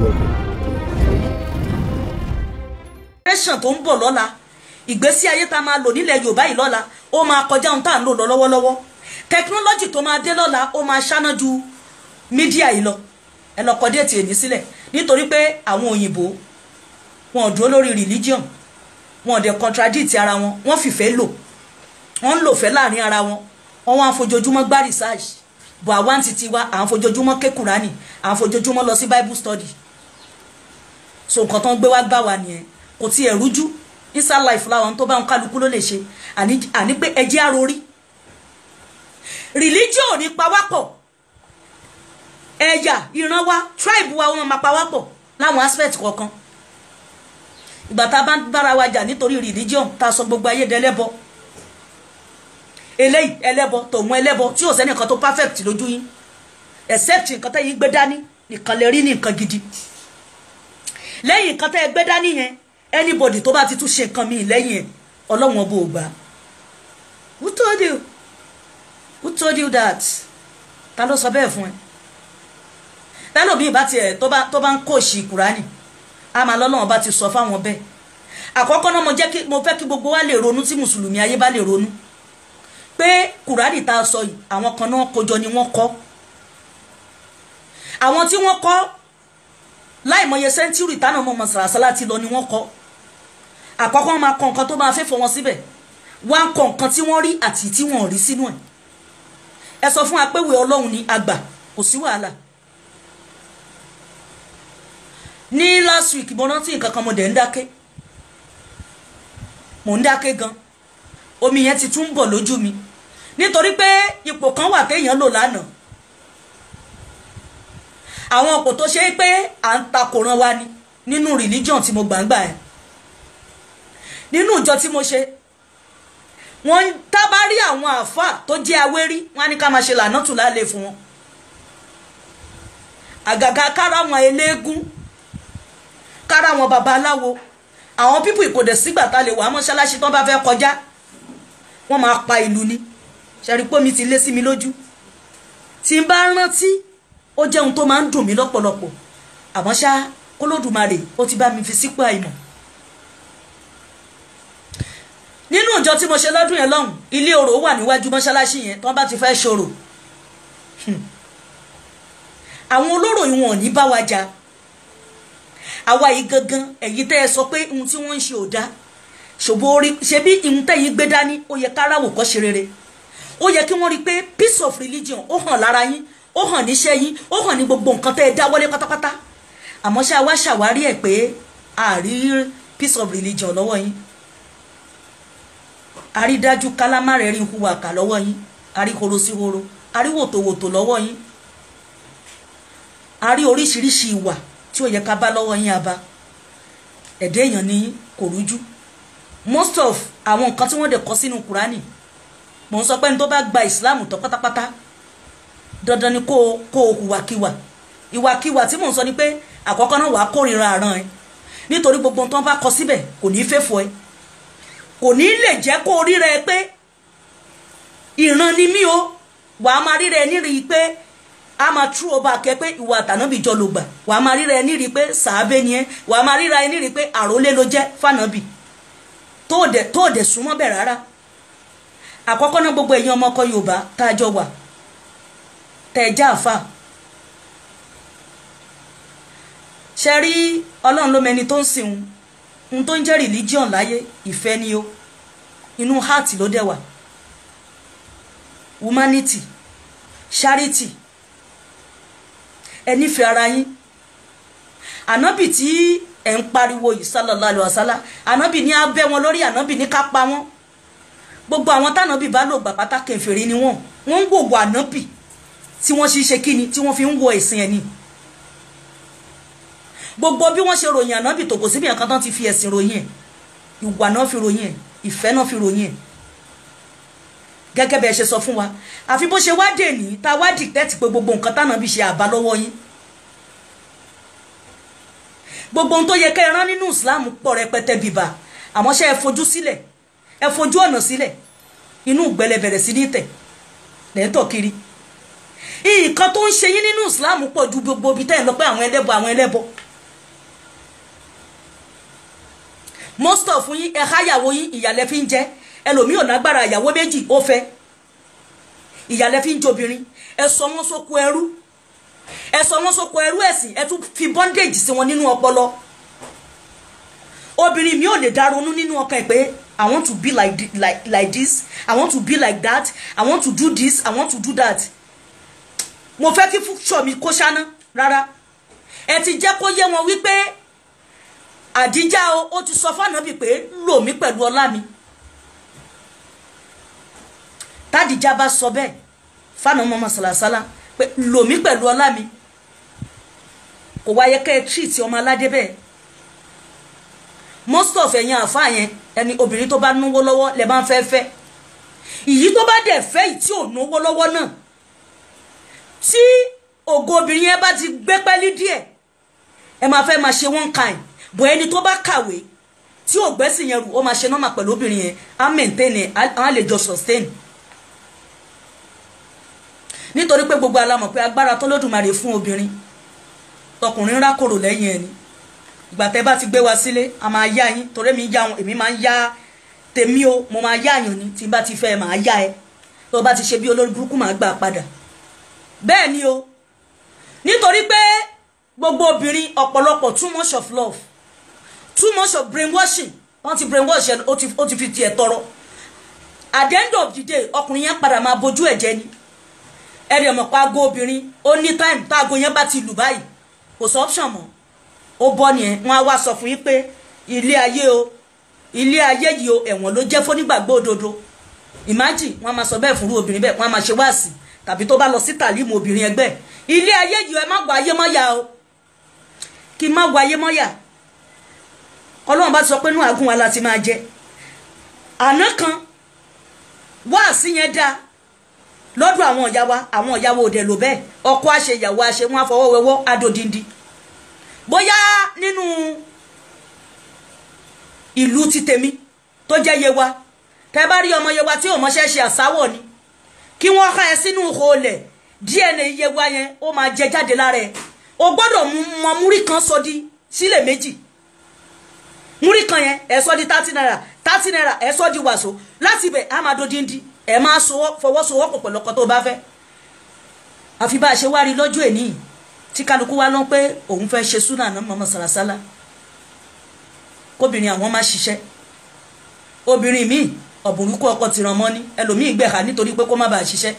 Welcome. Generation tó ń bọ̀ lọ́la, ìgbésí ayé tá a máa lò nílẹ̀ Yorùbá yìí lọ́la, ó máa kọjá ohun tá à ń lò lọ lọ́wọ́lọ́wọ́. Technology tó máa dé lọ́la, ó máa ṣáná ju media yìí lọ. Ẹ lọ kọ date èní sílẹ̀, nítorí pé àwọn òyìnbó wọn ò dúró lórí religion, wọn ò dẹ̀ contradict ara wọn, wọ́n fìfẹ́ lò, wọ́n ń lò fẹ́ láàrin ara wọn, wọ́n wá ń fojoojúmọ́ gbá research. Bọ̀ àwa ń titi wa, à ń fojoojúmọ́ ké Kùránì, à ń fojoojúmọ́ lọ sí Bible study. So nǹkan tó ń gbé wá gbà wá nìyẹn, kò tiẹ̀ rújú. Inside life láwọn tó bá ń kálukú ló lè ṣe. Àní pé ẹ jẹ́ àròrí. Religion ò ní pawápọ̀, ẹ̀yà ìran wa, tribe wa, wọn máa pawápọ̀ láwọn aspect kọ̀ọ̀kan. Ìgbà tá a bá ń bára wa jà nítorí religion, tá a sọ gbogbo ayé dẹlẹ́bọ, eléyìí ẹlẹ́bọ, tòun ẹlẹ́bọ, tí ò sẹ́nìkan tó perfect lójú yín, except nǹkan tẹ́yìn gbé dání nìkan lè rí ní nǹkan gidi. Lẹ́yìn nǹkan tẹ́ ẹ gbé dání yẹn, anybody tó bá ti tún ṣe nǹkan míì lẹ́yìn ẹ̀, Ọlọ́run ọba ò gbà. Who told you? Who told you that? Ta ló sọ bẹ́ẹ̀ fún ẹ? Tẹ́lòmíì bá tiẹ̀ tó bá ń kóòṣì Kùránì, a máa lọ́lọ́run bá ti sọ fáwọn bẹ́ẹ̀. Àkọ́kọ́ náà mo fẹ́ kí gbogbo wa lè ronú, tí mùsùlùmí ayé bá lè ronú pé Kùránì tá a sọ yìí, àwọn kan náà kójọ ni wọ́n kọ́. Àwọn tí wọ́n kọ́ láìmọye sẹ́ńtúrì tánà mọ́ sàràsálà ti lọ ni wọ́n kọ́. Àkọ́kọ́ máa kọ nǹkan tó máa fẹ́ fọ wọn síbẹ̀, wọ́n á kọ nǹkan tí wọ́n rí àti tí wọ́n rí sínú ẹ̀. Ẹ sọ fún wa pé ìwé Ọlọ́run ni àgbà, kò sí wàhálà. Ní last week mo rántí nǹkan kan, mo dẹ̀ ń dákẹ́, mo ń dákẹ́ gan. Omi yẹn ti tún ń bọ̀ lójú mi, nítorí pé ipò kan wà téèyàn lò lánàá. Àwọn ọ̀pọ̀ tó ṣe é pé à ń takòrán wa ni nínú religion tí mo gbàǹgbà ẹ̀, nínú ìjọ tí mo ṣe, wọ́n tábà rí àwọn àáfàá tó jẹ́ awérí, wọ́n á ní ká máa ṣe lànà tù lálẹ́ fún wọn. Àgàgà kára wọn eléégún, kára wọn babaláwo, àwọn pípù ìkòdè sígbà tá lè wà mọ́ṣáláṣí tán bá fẹ́ kọjá, wọ́n máa pa ìlú ni. Ṣẹ̀rí pé mi ti lé sí mi lójú. Tí n bá rántí, ó jẹ́ ohun tó máa ń dùn mí lọ́pọ̀lọpọ̀. Àmọ́ ṣá, k'Olódùmarè ó ti bá mi fi sípò àìmọ̀. Nínú ìjọ tí mo ṣe lọ́dún yẹn lọ́hùn, ilé orò wà níwájú mọ́ṣáláṣí yẹn, tán bá ti fẹ́ ṣorò. Àwọn olóró yìí wọn ò ní bá wa jà. Àwa yìí gangan, ẹ̀yin tẹ́ ẹ sọ pé ohun tí wọ́n ń ṣe ò dáa, ṣòbó orí ṣe bí ohun tẹ́yìn gbé dání, ó yẹ káráwò kọ́ ṣe rere. Ó yẹ kí wọ́n rí pé peace of religion ó hàn lára yín, ó hàn níṣẹ́ yín, ó hàn ní gbogbo nǹkan tẹ́ ẹ dáwọ́lé pátápátá. Àmọ́ ṣá wá ṣàwárí ẹ̀ pé a rí peace of religion lọ́wọ́ yín. A rí dájú kálámà rẹ̀ rí hùwà kà lọ́wọ́ yín, a rí horo sí horo, a rí wòtòwòtò lọ́wọ́ yín, a rí oríṣiríṣi ìwà tí ó yẹ ká bá lọ́wọ́ yín. Àbá ẹ̀dẹ́ èèyàn ní kò rújú. Most of àwọn nǹkan tí wọ́n dẹ̀ kọ sínú Kùránì, mò ń sọ pé ní tó bá gba ìsìláàmù tán pátápátá, dandan ni kó o hùwàkiwà. Ìwàkiwà tí mò ń sọ ni pé àkọ́kọ́ náà wàá kórìíra àrán ẹ, nítorí gbogbo tó ń bá kọ síbẹ̀ kò ní í fẹ́ fọ ẹ, kò ní lè jẹ́ kó ríra ẹ pé ìran ni mí o. Wàá máa ríra ẹ nírí pé a máa tú ọba kẹ pé ìwà àtànábì jọ ló gbà. Wàá máa ríra ẹ nírí pé sàábé ni ẹ. Wàá máa ríra ẹ nírí pé àrólé ló jẹ́ fànábì, tó dẹ̀ súnmọ́ bẹ̀ rárá. Àkọ́kọ́ náà, gbogbo ẹ̀yin ọmọ ọkọ Yorùbá tá a jọ wà, tẹ̀ ẹ já àfà, ṣe rí Ọlọ́run ló mẹni tó ń sìn. Ohun tó ń jẹ́ religion láyé, ìfẹ́ ni o. Inú heart ló dẹ̀ wà. Humanity, charity, ẹ nífẹ̀ẹ́ ara yín. Ànábì tí ẹ̀ ń pariwo yìí, sallallahu alaihi wasallam, ànábì ní abẹ́ wọn lórí, ànábì ní ká pa wọ́n. Gbogbo àwọn tànábì bá lò gbà pátá, kèfèrí ni wọ́n. Wọ́n ń gbògbò ànábì tí wọ́n ṣe kíni tí wọ́n fi ń wo ẹ̀sìn ẹ̀ ni. Gbogbo bí wọ́n ṣe ròyìn ànábì tó, kò síbi nǹkan tán ti fi ẹ̀sìn ròyìn ẹ̀. Ìwà náà fi ròyìn ẹ̀, ìfẹ́ náà fi ròyìn ẹ̀, gẹ́gẹ́ bẹ́ẹ̀ ṣe sọ fún wa. Àfi bó ṣe wá dè ní tá a wá dìtẹ́tì pé gbogbo nǹkan tànábì ṣe àbá lọ́wọ́ yín. Gbogbo ohun tó yẹ kẹ́ ẹ rán nínú Islam pọ̀ rẹpẹtẹ bìbà, àmọ́ ṣé ẹ fojú sílẹ̀, ẹ fojú ọ̀nà sílẹ̀, inú ìgbẹ́lẹ̀ bẹ̀rẹ̀ sí ní tẹ̀ lẹ́ńtọ̀ kiri. Nǹkan tó ń ṣe yín nínú Islam pọ̀ ju gbogbo ibi tẹ́ ẹ̀ lọ pé àwọn ẹlẹ́bọ, àwọn ẹlẹ́bọ. Most of yín ẹ háyàwó yín, ìyàlẹ́ fi ń jẹ. Ẹlòmíì ò lágbára ìyàwó méjì ó fẹ́, ìyàlẹ́ fi ń jobìnrin. Ẹ sọ wọ́n sóko ẹrú, ẹ sọ wọ́n sóko ẹrú ẹ̀sìn, ẹ tún fi bondage sí wọn nínú ọpọlọ. Obìnrin mi ò lè dá ronú nínú ọkàn ẹ̀ pé I want to be like this, I want to be like that, I want to do this, I want to do that, mo fẹ́ kí future mi kó ṣáná. Rárá, ẹ ti jẹ́ kó yé wọn wípé Àdíjà o, ó ti sọ f'Ànábì pé lò mí pẹ̀lú ọlá mi. Tádìjà bá sọ bẹ́ẹ̀ fáànà ọmọ sàlàsálà pé lò mí pẹ̀lú ọlá mi, kò wáyé kẹ́ ẹ treat ọmọ aládé bẹ́ẹ̀. Most of ẹ̀yin àfa yẹn, ẹni obìnrin tó bá náwó lọ́wọ́ lẹ máa ń fẹ́ fẹ́. Ìyí tó bá dẹ̀ fẹ́ yìí tí ò náwó lọ́wọ́ náà, tí ògo obìnrin yẹn bá ti gbé pẹ́lí díẹ̀, ẹ máa fẹ́ máa ṣe one kind. Bọ̀ ẹni tó bá kàwé tí ò gbẹ́sìn yẹn rù, ó máa ṣe normal pẹ̀lú obìnrin yẹn, á maintain ẹ̀, á lè jọ sustain. Nítorí pé gbogbo alamọ̀ pé agbára tó lódùmarè fún obìnrin, tọkùnrin rákòrò lẹ́yìn ẹni. Ìgbà tẹ́ bá ti gbé wa sílé, a máa yá yín, torí mi yá wọn, èmi máa ń yá tèmi o, mo máa yá yàn ni. Tí n bá ti fẹ́, máa yá ẹ. Tó bá ti ṣe bí olórí burúkú, máa gbà padà. Bẹ́ẹ̀ ni o, nítorí pé gbogbo obìnrin ọ̀pọ̀lọpọ̀, too much of love, too much of brainwashing. Wọ́n ti brainwash ẹ, ó ti fi tiẹ̀ tọrọ. At the end of the day, ọkùnrin yẹn padà máa bójú ẹ̀ jẹ́ ni. Ẹ dẹ̀ mọ̀ pé aago obìnrin ó ní time. Tá aago yẹn bá ti lù báyìí, kò sọ option mọ́, ó bọ́ nìyẹn. Wọ́n á wá sọ fún yín pé ilé ayé o, ilé ayé yìí o, ẹ̀wọ̀n ló jẹ́ fónígbàgbọ́ òdodo. Imagine, wọ́n á máa sọ bẹ́ẹ̀ fúnrú obìnrin bẹ́ẹ̀, wọ́n á máa ṣe wáàsí tàbí tó bá lọ sí tàlímù obìnrin ẹgbẹ́. Ilé ayé yìí, ẹ má gba ayé mọ́yà o, kí n má gba ayé mọ́yà. Ọlọ́run bá sọ pé inú àgùn wa la ti máa jẹ. Àná kan wáàsí yẹn dáa lọ́dọ̀ àwọn ìyá wa. Àwọn ìyá wa òde lò bẹ́ẹ̀. Ọkọ àṣẹ, ìyàwó àṣẹ, wọn àfọwọ́wẹ́wọ́ adòdìndín. Bóyá nínú ìlú ti tèmi tó jẹ́ Yewa, tẹ́ bá rí ọmọ Yewa tí ò mọṣẹ́ ṣe, àsáwọ̀ ni kí wọ́n ká ẹ sínú olè. DNA Yewa yẹn, ó máa jẹ jáde lára ẹ. O gbọ́dọ̀ mọ múrí kan sọ di sílẹ̀ méjì. Múrí kan yẹn, ẹ sọ di ₦30, ₦30 ẹ sọ di wàsó. Láti ibẹ̀, á máa dodindi. Ẹ máa fọwọ́sowọ́pọ̀ pẹ̀lú ọkọ tó bá fẹ́. Àfi bá a ṣe wá rí lọ́jọ́ èní tí kálukú wá lọ́n pé òun fẹ́ ṣe súnà náà mọ́mọ́ sàràsálà, kóbìnrin àwọn máa ṣiṣẹ́. Obìnrin míì, ọ̀bùrúkú ọkọ ti ràn mọ́ ní ẹlòmíì gbẹ̀hà nítorí pé kó má bàa ṣiṣẹ́.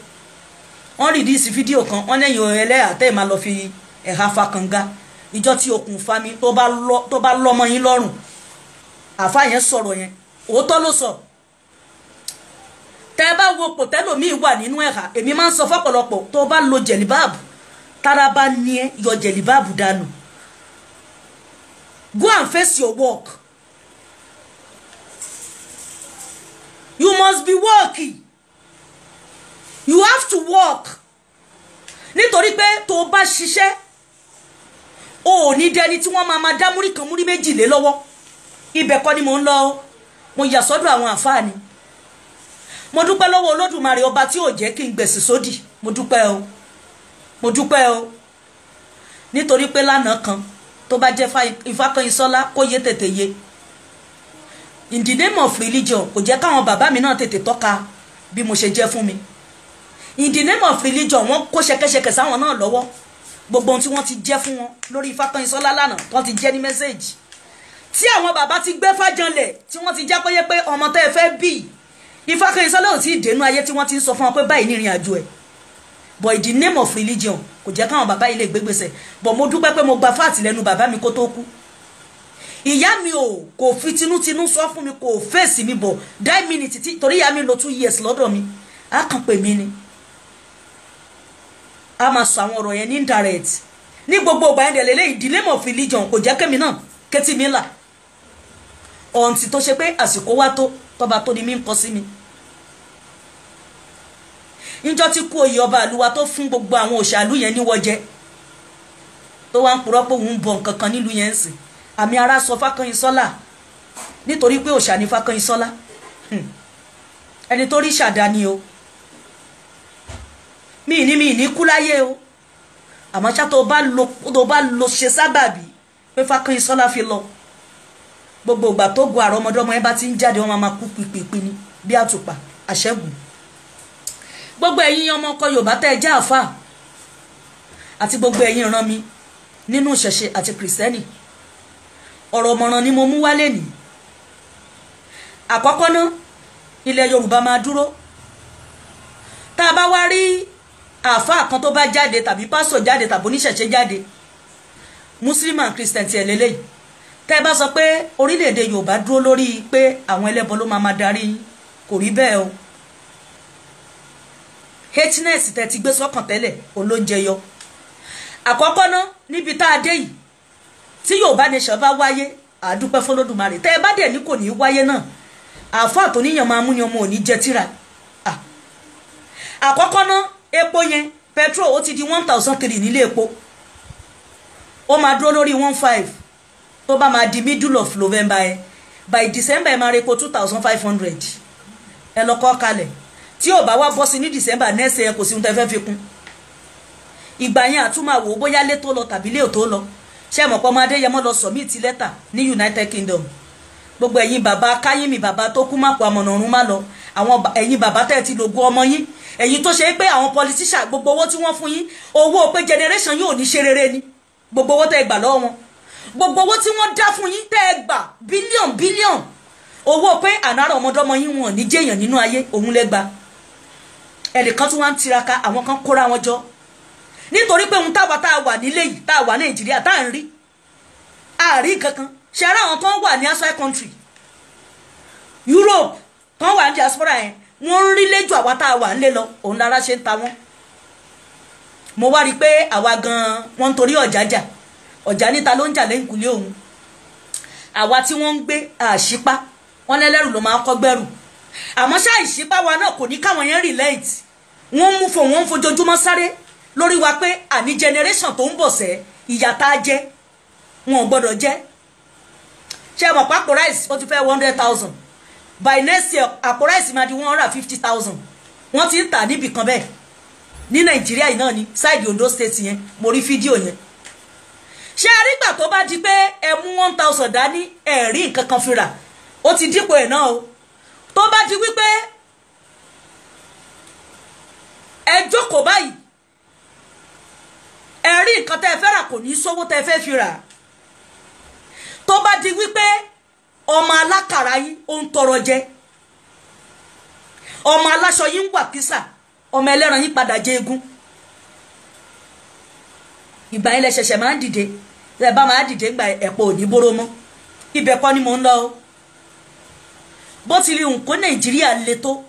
Wọ́n release fídíò kan, wọ́n lẹ́yìn ẹlẹ́yà tẹ́ ẹ̀ máa lọ fi ẹ̀ha fa kànga ìjọ tí okùn fa mi tó bá lọ́mọ yín lọ́rùn. Àfa yẹn sọ̀rọ̀ yẹn, òótọ́ ló sọ. Tẹ́ ẹ bá wo pòtẹ́lòmíì wà nínú ẹ̀ha, èmi máa ń sọ fọ́pọ̀lọpọ̀, tó bá lo jẹ̀líbáàbù, tára bá ní ẹ, yọ jẹ̀líbáàbù dànù, go and face your work. You must be working, you have to work, nítorí pé tó o bá ṣiṣẹ́, o ò ní dẹni tí wọ́n máa máa dá múrí kan múrí méjì lé lọ́wọ́. Ibẹ̀ kọ́ ni mò ń lọ o, mo yà sọ́dọ̀ àwọn àfáà ni. Mo dúpẹ́ lọ́wọ́ Olódùmarè, ọba tí ò jẹ́ kí n gbèsè sódì. Mo dúpẹ́ o, mo dúpẹ́ o, nítorí pé lánàá kan tó bá jẹ́ Ifákànyìnsọ́lá kó yé tètè yé. In the name of religion, kò jẹ́ káwọn bàbá mi náà tètè tọ́ka bí mo ṣe jẹ́ fún mi. In the name of religion, wọ́n kó ṣẹ̀kẹ̀ṣẹ̀kẹ̀ sáwọn náà lọ́wọ́. Gbogbo ohun tí wọ́n ti jẹ́ fún wọn lórí Ifákànyìnsọ́lá lánàá, wọ́n ti jẹ́ ní message tí àwọn bàbá ti gbé fájanlẹ̀, tí wọ́n ti jẹ́ pé ọmọ tẹ́ ẹ fẹ́ bí, Ifákànyìnsọ́lá ò tí ì dénú ayé, tí wọ́n ti ń sọ fún wọn pé báyìí ní ìrìn àjò ẹ̀. But in the name of religion, kò jẹ́ káwọn bàbá yìí lè gbégbèsè. But mo dúpẹ́ pé mo gba fáàtì lẹ́nu bàbá mi kó tó kú. Ìyá mi ò kò fi tinútinú sọ fún mi, kò fèsì mi bọ̀ that minute tí, torí ìyá mi lò 2 years lọ́dọ̀ mi. Á kàn pè mí ni, a máa sọ àwọn ọ̀rọ̀ yẹn ní indirect ní gbogbo ìgbà yẹn. Dẹ̀ lélẹ́yìí, the name of religion kò jẹ́ kémi náà kétí mi là ọ̀ǹtì tó ṣe pé àsìkò wá tó tọba tó ni mí ń kọ sí mi. Níjọ́ tí kú oyè ọba àlùwà tó fún gbogbo àwọn òṣàlù yẹn níwọ̀ jẹ, tó wá ń purọ́ pé òun ń bọ nǹkan kan nílùú yẹn ń sìn, àmì ara sọ Fákànyìnsọ́lá, nítorí pé òòṣà ní Fákànyìnsọ́lá. Ẹni tó rí ṣàdá ni o. Mi ní kú láyé o, àmọ́ ṣá, tó bá lo ṣe sábàbí pé Fákànyìnsọ́lá fi lọ. Gbogbo ìgbà tó gun àrọ́mọdọ́mọ yẹn bá ti ń jáde, wọ́n máa kú pípípí ni bí àtùpà àṣẹ́gun. Gbogbo ẹ̀yin ọmọ ọkọ Yorùbá tẹ́ ẹ jẹ́ àáfàá àti gbogbo ẹ̀yin ìran mi nínú ìṣẹ̀ṣe àti kìrìsìtẹ́nì, ọ̀rọ̀ ọ̀mọ̀ràn ni mo mú wálé ní. Àkọ́kọ́ ná, ilẹ̀ Yorùbá máa dúró. Tá a bá wá rí àáfàá kan tó bá jáde tàbí pásọ̀ jáde tàbí oníṣẹ̀ṣe jáde, Muslim and Christian tiẹ̀ lélẹ́yìí, tẹ́ ẹ bá sọ pé orílẹ̀-èdè Yorùbá dúró lórí pé àwọn ẹlẹ́bọ ló máa darí yín, kò rí bẹ́ẹ̀ o. Hateness tẹ́ ti gbé sọ́kàn tẹ́lẹ̀ olóúnjẹ yọ. Àkọ́kọ́ ná, níbi tá a dé yìí, tí Yorùbá nation bá wáyé, àdúpẹ́ fọlọ́dúnmarè. Tẹ́ ẹ bá dẹ̀ ní kò ní í wáyé náà, àáfàá tó níyàn máa mú ni ọmọ ò ní jẹ tíra. Àkọ́kọ́ ná, epo yẹn, petrol, ó ti di 1,300 nílé epo, ó máa dúró lórí 1,500 tó bá máa di middle of November ẹ. By December, ẹ máa repo 2,500. Ẹ lọ kọ́ kalẹ̀. Tí ò bá wá bọ́ sí ní December next year, kò sí ohun tẹ́ fẹ́ fi kún. Ìgbà yẹn àtúmọ̀ wò bóyá lé tó lọ tàbí lé ò tó lọ. Ṣé mọ̀ pé ọmọ Adéyẹmọ lọ submit lẹ́tà ní United Kingdom? Gbogbo ẹ̀yin bàbá káyínmi, bàbá tó kú má kó amọ̀nà ọ̀run má lọ, àwọn ẹ̀yin bàbá tẹ́ ti lògo ọmọ yín, ẹ̀yin tó ṣe pé àwọn politician, gbogbo owó tí wọ́n fún yín, owó pé generation yóò ní ṣe rere ni. Gbogbo owó tẹ́ ẹ gbà lọ́wọ́ wọn, gbogbo owó tí wọ́n dá fún yín tẹ́ ẹ gbà, billion billion owó pé ànáró ọmọdọ́mọ yín wọn ní jẹ́yàn nínú ayé òun lẹ́gba. Ẹnìkan tí wọ́n ń tiraka, àwọn kan kóra wọn jọ nítorí pé ohun táwa tá a wà nílé yìí, tá a wà Nàìjíríà, tá à ń rí àárí kankan ṣe ara àwọn tó ń wà ní outside country, Europe, tó ń wà ní diaspora yẹn, wọ́n ń rí lẹ́jọ́ àwa tá a wà nílé lọ. Òun lára ṣe ń ta wọ́n. Mo wá rí i pé àwa gan-an, wọ́n ń torí ọ̀jà jà, ọ̀jà níta ló ń jà lẹ́yìnkùlé òun. Àwa tí wọ́n ń gbé àṣípá wọ́n lẹ́lẹ́rù ló máa kọ́ gbẹ́rù. Àmọ́ ṣá, ìṣípá wa náà kò ní káwọn yẹn relent. Wọ́n mú fò, wọ́n ń fojoojúmọ́ sáré lórí wa pé àní generation tó ń bọ̀ sẹ́, ìyà tá a jẹ wọn ò gbọ́dọ̀ jẹ́. Ṣé ẹ mọ̀ pé àpò rice ó ti fẹ́ 100,000? By next year, àpò rice máa di 150,000. Wọ́n ti ń tà níbì kan bẹ́ẹ̀ ní Nàìjíríà yìí náà ní side Ondo State yẹn, mo rí fídíò yẹn. Ṣé àrígbà tó bá di pé ẹ mú 1,000 dání, ẹ rí nǹkan kan fi rà, ó ti dípò ẹ̀ náà o. Tó bá di wípé ẹ jókòó báyìí, ẹ rí nǹkan tẹ́ ẹ fẹ́ rà, kò ní sówó tẹ́ ẹ fẹ́ fi rà. Tó bá di wípé ọmọ alákàrà yín ó ń tọrọ jẹ, ọmọ aláṣọ yín ń wà písà, ọmọ ẹlẹ́ran yín padà jẹ egun, ìgbà yẹn lẹ ṣẹ̀ṣẹ̀ máa ń dìde. Ẹ bá máa dìde ńgbà ẹ̀pọ̀ ò ní bóró mọ́. Ibẹ̀ kọ́ ni mò ń lọ o. Bó ti lè hùn kó Nàìjíríà le tó,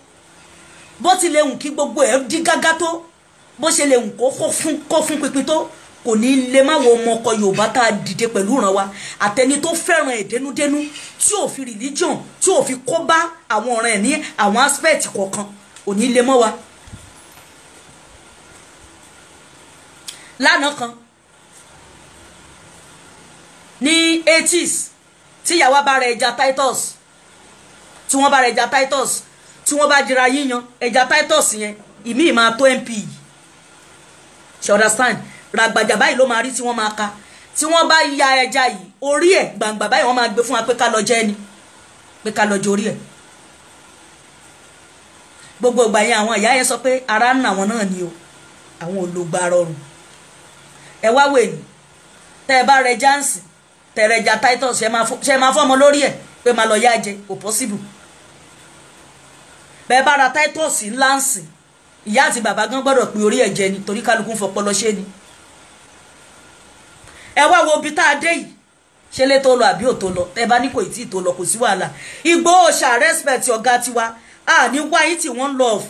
bó ti lè hùn kí gbogbo ẹ̀ dí gágá tó, bó ṣe lè hùn kó fún pínpín tó, kò ní lè má wo ọmọ ọkọ Yorùbá tá a dìde pẹ̀lú ìran wa, àtẹni tó fẹ́ràn ẹ̀ dénúdénú, tí ò fi religion, tí ò fi kó bá àwọn ọ̀ràn ẹ̀ ní àwọn aspect kọ̀ọ̀kan, ò ní lè mọ́ wa. Lánàá kan ní 80s, tí ìyàwó bá rẹ ẹja Titus, tí wọ́n bá rẹ ẹja Titus, tí wọ́n bá jira yíyan ẹja Titus yẹn, ìmíì máa tó mp. Ṣe understand? Ràgbàjà báyìí ló máa rí tí wọ́n máa ka. Tí wọ́n bá ya ẹja yìí, orí ẹ̀ gbàǹgbà báyìí wọ́n máa gbé fún wa pé ká lọ jẹ ni, pé ká lọ jẹ orí ẹ̀. Gbogbo ìgbà yẹn, àwọn ìyá yẹn sọ pé ara ń nà wọn náà ni o, àwọn olùgbà rọrùn. Ẹ wá wò ní tẹ ẹ bá rẹ jáǹsì, tẹ rẹ ja Titus, ṣe máa fọmọ lórí ẹ pé máa lọ yá jẹ? Kò possible. Bẹ́ẹ̀ bá ra Titus ńlá ń sìn, ìyá àti bàbá gan gbọ́dọ̀ pé orí ẹ̀ jẹ ni, torí kálukú ń fọpọlọ ṣe ni. Ẹ wá wo ibi tá a dé yìí. Ṣe lè tó lọ àbí ò tó lọ? Ẹ bá ní kò tí ì tó lọ, kò sí wàhálà. Ìgbòho ṣà, respect ọ̀gá tiwa. Àní wáyé tí wọ́n love,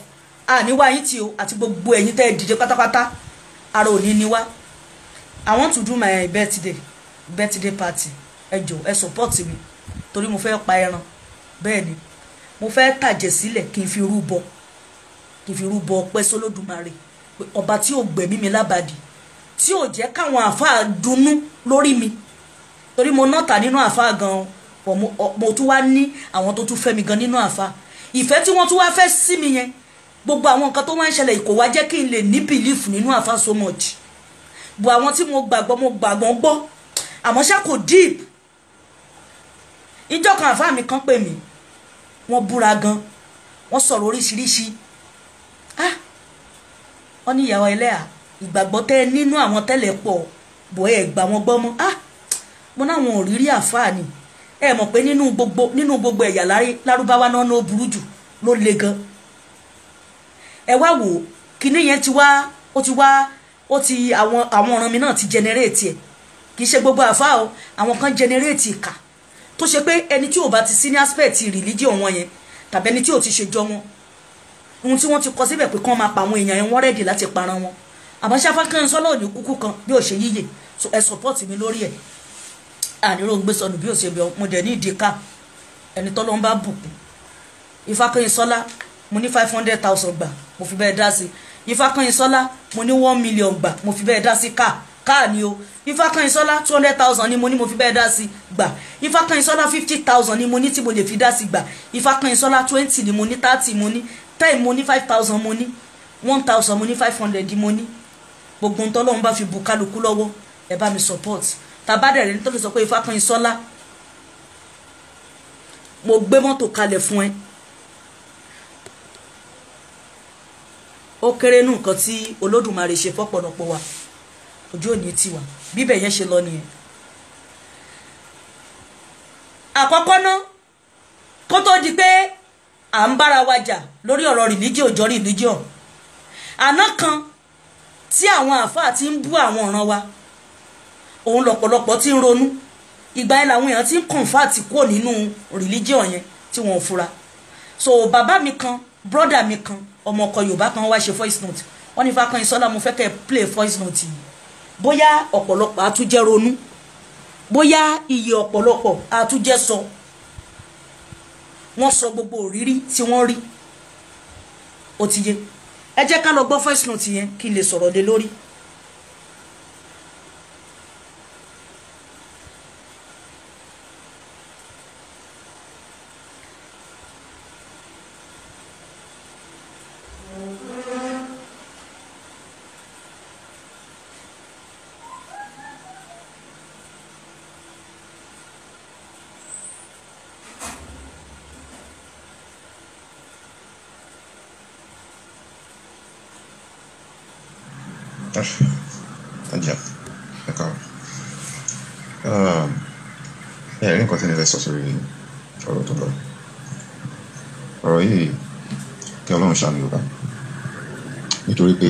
àní wáyé tí o, àti gbogbo ẹ̀yin tẹ́ ẹ dìde pátápátá, ara òní ni wá. I want to do my birthday party. Ẹ jọ̀ọ́, ẹ support mi, torí mo fẹ́ pa ẹran. Bẹ́ẹ̀ ni, mo fẹ́ tàjẹ̀ sílẹ̀ kí n fi rúbọ ọpẹ́ sólódùmarè, ọba tí ò gbẹ̀mí mi lábàdì, tí ò jẹ́ káwọn àáfàá dunnú lórí mi, torí mo nọ́ta nínú àáfàá gan. Mo tún wá ní àwọn tó tún fẹ́ mi gan nínú àáfàá. Ìfẹ́ tí wọ́n tún wá fẹ́ sí mi yẹn, gbogbo àwọn nǹkan tó wá ń ṣẹlẹ̀, kò wá jẹ́ kí n lè ní belief nínú àáfàá so much. Bò àwọn tí mo gbàgbọ́, mo gbàgbọ́ gbọ́, àmọ́ ṣá kò deep. Ìjọ kan àfáà mi kan pè mí, wọ́n búra gan, wọ́n sọ̀rọ̀ oríṣiríṣi. Ah, wọ́n ní ìyàwó ẹlẹ́à, ìgbàgbọ́ tẹ́ nínú àwọn tẹ́lẹ̀ pọ̀ bọ̀ ẹ̀ gbà wọ́n gbọ́ mọ́. Ah, mo náwọn òrírí àfáà ni. Ẹ mọ̀ pé nínú gbogbo ẹ̀yà lárúbáwá náà ló burú jù, ló le gan. Ẹ wá wò, kíní yẹn ti wá, ó ti wá, ó ti àwọn ọ̀ràn mi náà ti generate ẹ̀. Kì í ṣe gbogbo àfáà o, àwọn kan generate ìkà tó ṣe pé ẹni tí ò bá ti sí ní aspect religion wọn yẹn tàbí ẹni tí ò ti ṣe jọ wọn, ohun tí wọ́n ti kọ síbẹ̀ pé kán máa pa àwọn èèyàn yẹn, wọ́n rẹ́dì láti para wọn. Àmọ́ ṣáfá kan sọ́lọ́ òní kúkú kan bí ò ṣe yíyè. So ẹ support mi lórí ẹ̀. Àníró ń gbé sọnù bí ò ṣe bẹ̀. Mo dẹ̀ ní ìdí ká ẹni tọ́lọ́ ń bá bùkún. Ifákànyìnsọ́lá, mo ní 500,000 gbà, mo fi bẹ́ẹ̀ dá sí. Ifákànyìnsọ́lá, mo ní 1 million gbà, mo fi bẹ́ẹ̀ dá sí. Káà ni o. Ifákànyìnsọ́lá, 200,000 ni mo ní, mo fi bẹ́ẹ̀ dá sí gbà. Ifákànyìnsọ́lá, 50,000 ni mo ní tí mo lè fi dá sí gbà. Ifákànyìnsọ́lá, 20 ni mo ní, 30 mo ní, 10 mo ní, 5,000 mo ní, 1,000 mo ní, 500 mo ní. Gbogbo ntọ́ lọ́hún bá fi bu kálukú lọ́wọ́, ẹ bá mi support. Tàbádẹ̀rẹ̀ nítorí sọ pé Ifákànyìnsọ́lá, mo gbé mọ́tò kalẹ̀ fún ẹ. Ó kéré nù nǹkan tí Olódùmarè ṣe fọ́pọ̀lọpọ̀ wa, ojú òní tiwa bíbẹ̀ yẹn ṣe lọ nìyẹn. Àkọ́kọ́ ná, kó tó di pé à ń bára wa jà lórí ọ̀rọ̀ religion jọ religion, àná kan tí àwọn àáfàá ti ń bú àwọn ọ̀ràn wa, òun lọ́pọ̀lọpọ̀ ti ń ronú. Ìgbà yẹn làwọn èèyàn ti ń convert kúrò nínú religion yẹn tí wọ́n fura. So bàbá mi kan, brother mi kan, ọmọ ọkọ Yorùbá kan wá ṣe voice note. Wọ́n ní Ifákànyìnsọ́lá, mo fẹ́ kẹ́ play voice note yìí. Bóyá ọ̀pọ̀lọpọ̀ àtúnjẹ́ ronú, bóyá iye ọ̀pọ̀lọpọ̀ àtúnjẹ́ sọ. Wọ́n sọ gbogbo òrírí tí wọ́n rí. Ó ti yé. Ẹ jẹ́ ká lọ gbọ́ voice note yẹn kí n lè sọ̀rọ̀ lé lórí. Ajá, ẹ káàárọ̀. Ẹ rí nǹkan tí mo fẹ́ sọ sórí ọ̀rọ̀ tó lọ. Ọ̀rọ̀ yìí kí Ọlọ́run ṣàánú Yorùbá. Nítorí pé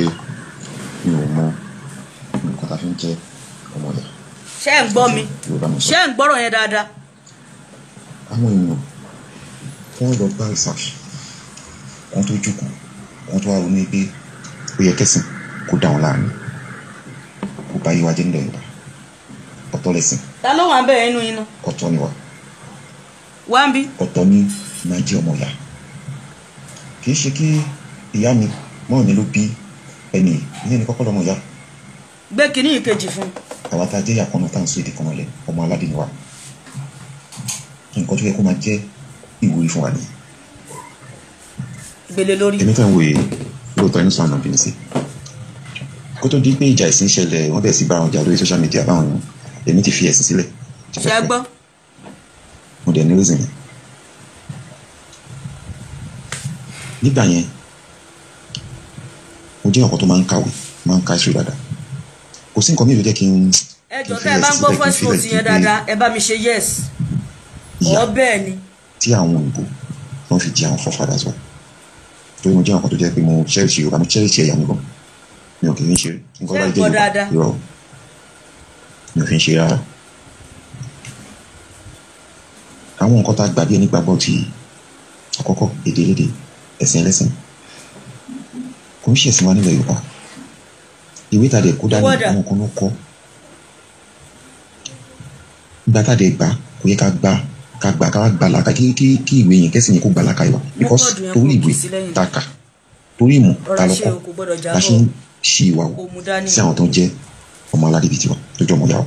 mi ò mọ nǹkan tá a fi ń jẹ́ ọmọ ìyá. Ṣé ẹ̀ ń gbọ́ mi? Ṣé ẹ̀ ń gbọ́rọ̀ yẹn dáadáa? Àwọn èèyàn wọ́n lọ gbá research, wọ́n tó jókòó, wọ́n tó wá ronú pé ó yẹ kẹ́sìn kó dá wọn láàrin, kó bá yíwá jẹ́ nílẹ̀ Yorùbá. Ọ̀tọ̀ lẹ̀sìn. Ta ló wà ń bẹ̀rẹ̀ inú iná? Ọ̀tọ̀ ni wá. Wá ń bí. Ọ̀tọ̀ ni máa jẹ́ ọmọ ìyá. Kì í ṣe kí ìyá mi mọ́ mi ló bí ẹni ìyẹn ni kọ́kọ́ lọ́mọ ìyá. Gbé kínní ìkejì fún. Àwa tá a jẹ́ ìyá kan náà tá à ń sọ èdè kan náà lẹ̀, ọmọ aládé ni wá. Nǹkan tó yẹ kó máa jẹ́ ìwúrí fún wa nìyẹn. Gbélé lórí. Èmi tẹ̀ ń wòye lóòótọ́ inú sọ̀nà bí mi sí. Kó tó di pé ìjà ìsìn ṣẹlẹ̀, wọ́n bẹ̀rẹ̀ sí bára wọn jà lórí social media báwọn yẹn. Èmi ti fi ẹ̀sìn sílẹ̀. Ṣé ẹ gbọ́? Mo dẹ̀ ní reason yẹn. Nígbà yẹn, mo jẹ́ ọ̀kan tó máa ń kàwé, máa ń ka history dáadáa. Kò sí nǹkan mi ò jẹ́ kí n. Ẹ jọ̀ọ́ tẹ́ ẹ bá ń gbọ́ voice note yẹn dáadáa, ẹ bá mi ṣe yes. Ìyá Ọ bẹ́ẹ̀ ni. Tí àwọn òyìnbó wọ́n fi di àwọn forefathers wa. Torí mo jẹ́ ọ̀kan tó jẹ́ pé mo cherish Yorùbá, mo cherish ẹ̀yà mi gan. Mi ò kì í ṣe nǹkan bá jẹ́ Yorùbá irọ́, mi ò fi ń ṣe rárá. Àwọn nǹkan tá a gbàgbé nígbàgbọ́ ti àkọ́kọ́, èdè elédè, ẹ̀sìn ẹlẹ́sìn, kò ń ṣẹ̀sìn wa nílẹ̀ Yorùbá. Ìwé tá a dẹ̀ kó dání àwọn kan ló kọ́. Ìgbà tá a dẹ̀ gbà kò yẹ ká gbà ká gbà ká gbà làkà kí ìwé yẹn kẹ́sìn yẹn kó gbà làkà ìwà. Because torí ìwé tá a kà, torí ìmọ̀ tá a lọ kọ́, la ṣe ń ṣe ìwà wò sí àwọn tó ń jẹ́ ọmọ aládé bíi tiwa tó jẹ́ ọmọ ìyá wa.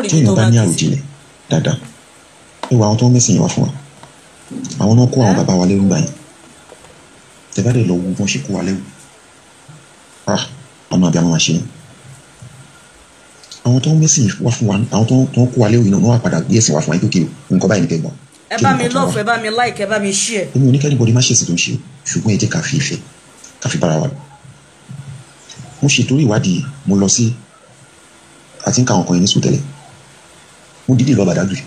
Tí èèyàn bá ní àròjinlẹ̀ dáadáa, ìwà àwọn tó ń mẹ́sìn yẹn wá fún wa, àwọn náà kó àwọn bàbá wa lẹ́rú gbà yẹn. Tẹ bá dẹ̀ lọ wo bọ́n ṣe kó wa lẹ́rú, ọ̀nà àbí àwọn máa ṣe yẹn. Àwọn tó ń mẹ́sìn wá fún wa, àwọn tó ń kó wa lérò iná, wọ́n wá padà gbé ẹ̀sìn wá fún wa pé nǹkan báyìí ní kẹgbọ́n. Ẹ bá mi love, ẹ bá mi like, ẹ bá mi share. Èmi ò ní kẹ́nìbọ̀dì má ṣèṣì tó ń ṣe o, ṣùgbọ́n ẹ jẹ́ ká fi ìfẹ́ ká fi bára wa lò. Mo ṣètò ìwádìí, mo lọ sí àti ń ka àwọn kan yẹn ní sùn tẹ́lẹ̀. Mo dídì lọ Badagry.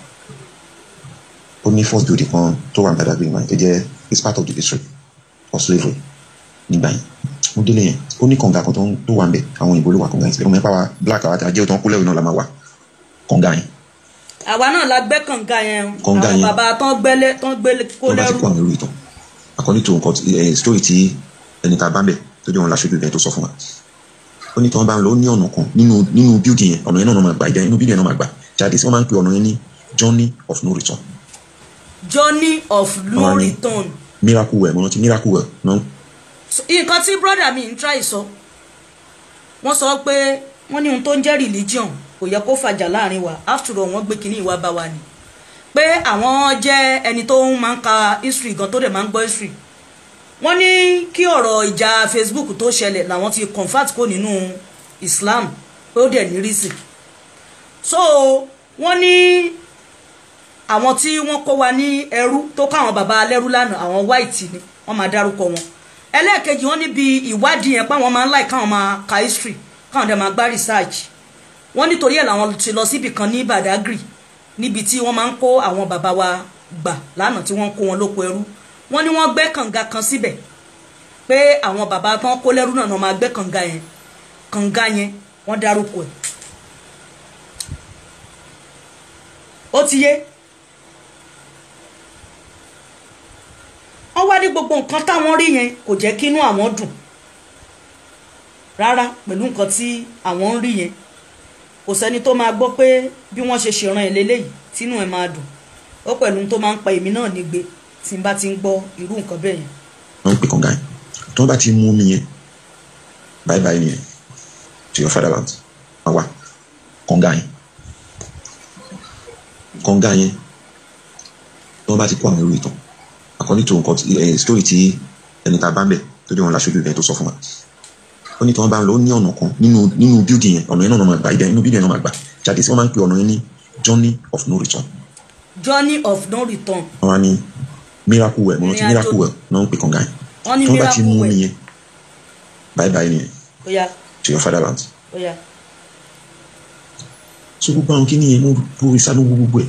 Ó ní first building kan tó wà ní Badagry yẹn tó jẹ́ is part of the history of slavery nígbà yẹn. Mo délé yẹn, ó ní kànga kan tó wà ń bẹ̀, àwọn òyìnbó ló wà kànga yẹn síbẹ̀. Mo mẹ́pà wa black àwọn àti àjẹ́ tó ń kú lẹ́rù náà la máa wà kànga yẹn. Àwa náà la gbẹ́ kànga yẹn, àwọn bàbá tán gbẹ́lé tán gbélé kó lẹ́rù. Tó bá ti kó àwọn ẹrú ìtàn, according to nǹkan story tí ẹni tá a bá ń bẹ̀ tó jẹ́ wọn láṣojú ibẹ̀ tó sọ fún wa. Ó ní tí wọ́n bá ń lọ, ó ní ọ̀nà kan nínú building yẹn, ọ̀nà yẹn náà máa gbà, ìjà inú building yẹn náà máa gbà jáde sí. Wọ́n máa ń pe ọ̀nà yẹn ní journey of no return. Journey of no return. Miracle well, mo rántí miracle well. Nǹkan tí brother mi ń try sọ, wọ́n sọ pé wọ́n ní ohun tó ń jẹ́ religion kò yẹ kó fàjà láàrin wa. After all, wọ́n gbé kinní ìwà bá wa ni pé àwọn jẹ́ ẹni tó ń máa ń ka history gan, tó dẹ̀ máa ń gbọ́ history. Wọ́n ní kí ọ̀rọ̀ ìjà Facebook tó ṣẹlẹ̀ làwọn ti convert kó nínú Islam, pé ó dẹ̀ ní reason. So wọ́n ní àwọn tí wọ́n kó wa ní ẹrú, tó kó àwọn bàbá alẹ́rú lánàá, àwọn white ni wọ́n máa dárúkọ wọn. Ẹlẹ́ẹ̀kejì, wọ́n níbi ìwádìí yẹn pé àwọn máa ń like káwọn máa ka history, káwọn dẹ̀ máa gbá research. Wọ́n nítorí ẹ̀ làwọn ti lọ síbì kan ní Badagry, níbi tí wọ́n máa ń kó àwọn bàbá wa gbà lánàá tí wọ́n kó wọn lóko ẹrú. Wọ́n ní wọ́n gbẹ́ kànga kan síbẹ̀, pé àwọn bàbá tán kó lẹ́rú náà máa gbẹ́ kànga yẹn. Kànga yẹn wọ́n dárúkọ ẹ̀. Ó ti yé. Wọ́n wá ní gbogbo nǹkan táwọn rí yẹn kò jẹ́ kí inú àwọn dùn rárá pẹ̀lú nǹkan tí àwọn ń rí yẹn. Kò sẹ́ni tó máa gbọ́ pé bí wọ́n ṣe ṣèràn ẹ̀ lélẹ́yìí tínú ẹ̀ máa dùn. Ó pẹ̀lú tó máa ń pa èmi náà nígbe tí n bá ti ń gbọ́ irú nǹkan bẹ́ẹ̀ yẹn. Wọ́n ń pè kànga yẹn, tí wọ́n bá ti mú omi yẹn, bye bye nìyẹn to your fatherland. Wọ́n wá kànga yẹn, kànga yẹn tí wọ́n bá ti kó àwọn ẹrú ìtàn, according to nǹkan story tí ẹni tá a bá ń bẹ̀ tó jẹ́ wọn láṣojú ibẹ̀ tó sọ fún wa. Ó ní tí wọ́n bá ń lọ, ó ní ọ̀nà kan nínú building yẹn, ọ̀nà yẹn náà máa gbà, ìjà inú building yẹn náà máa gbà jáde sí. Wọ́n máa ń pe ọ̀nà yẹn ní journey of no return. Journey of no return. Wọ́n á ní miracle well, mo rántí miracle well náà ń pè kànga yẹn. Tí wọ́n bá ti mú omi yẹn, bye bye nìyẹn to your fatherland. So gbogbo àwọn kíní yẹn, mo rí sáré gbogbo ẹ̀.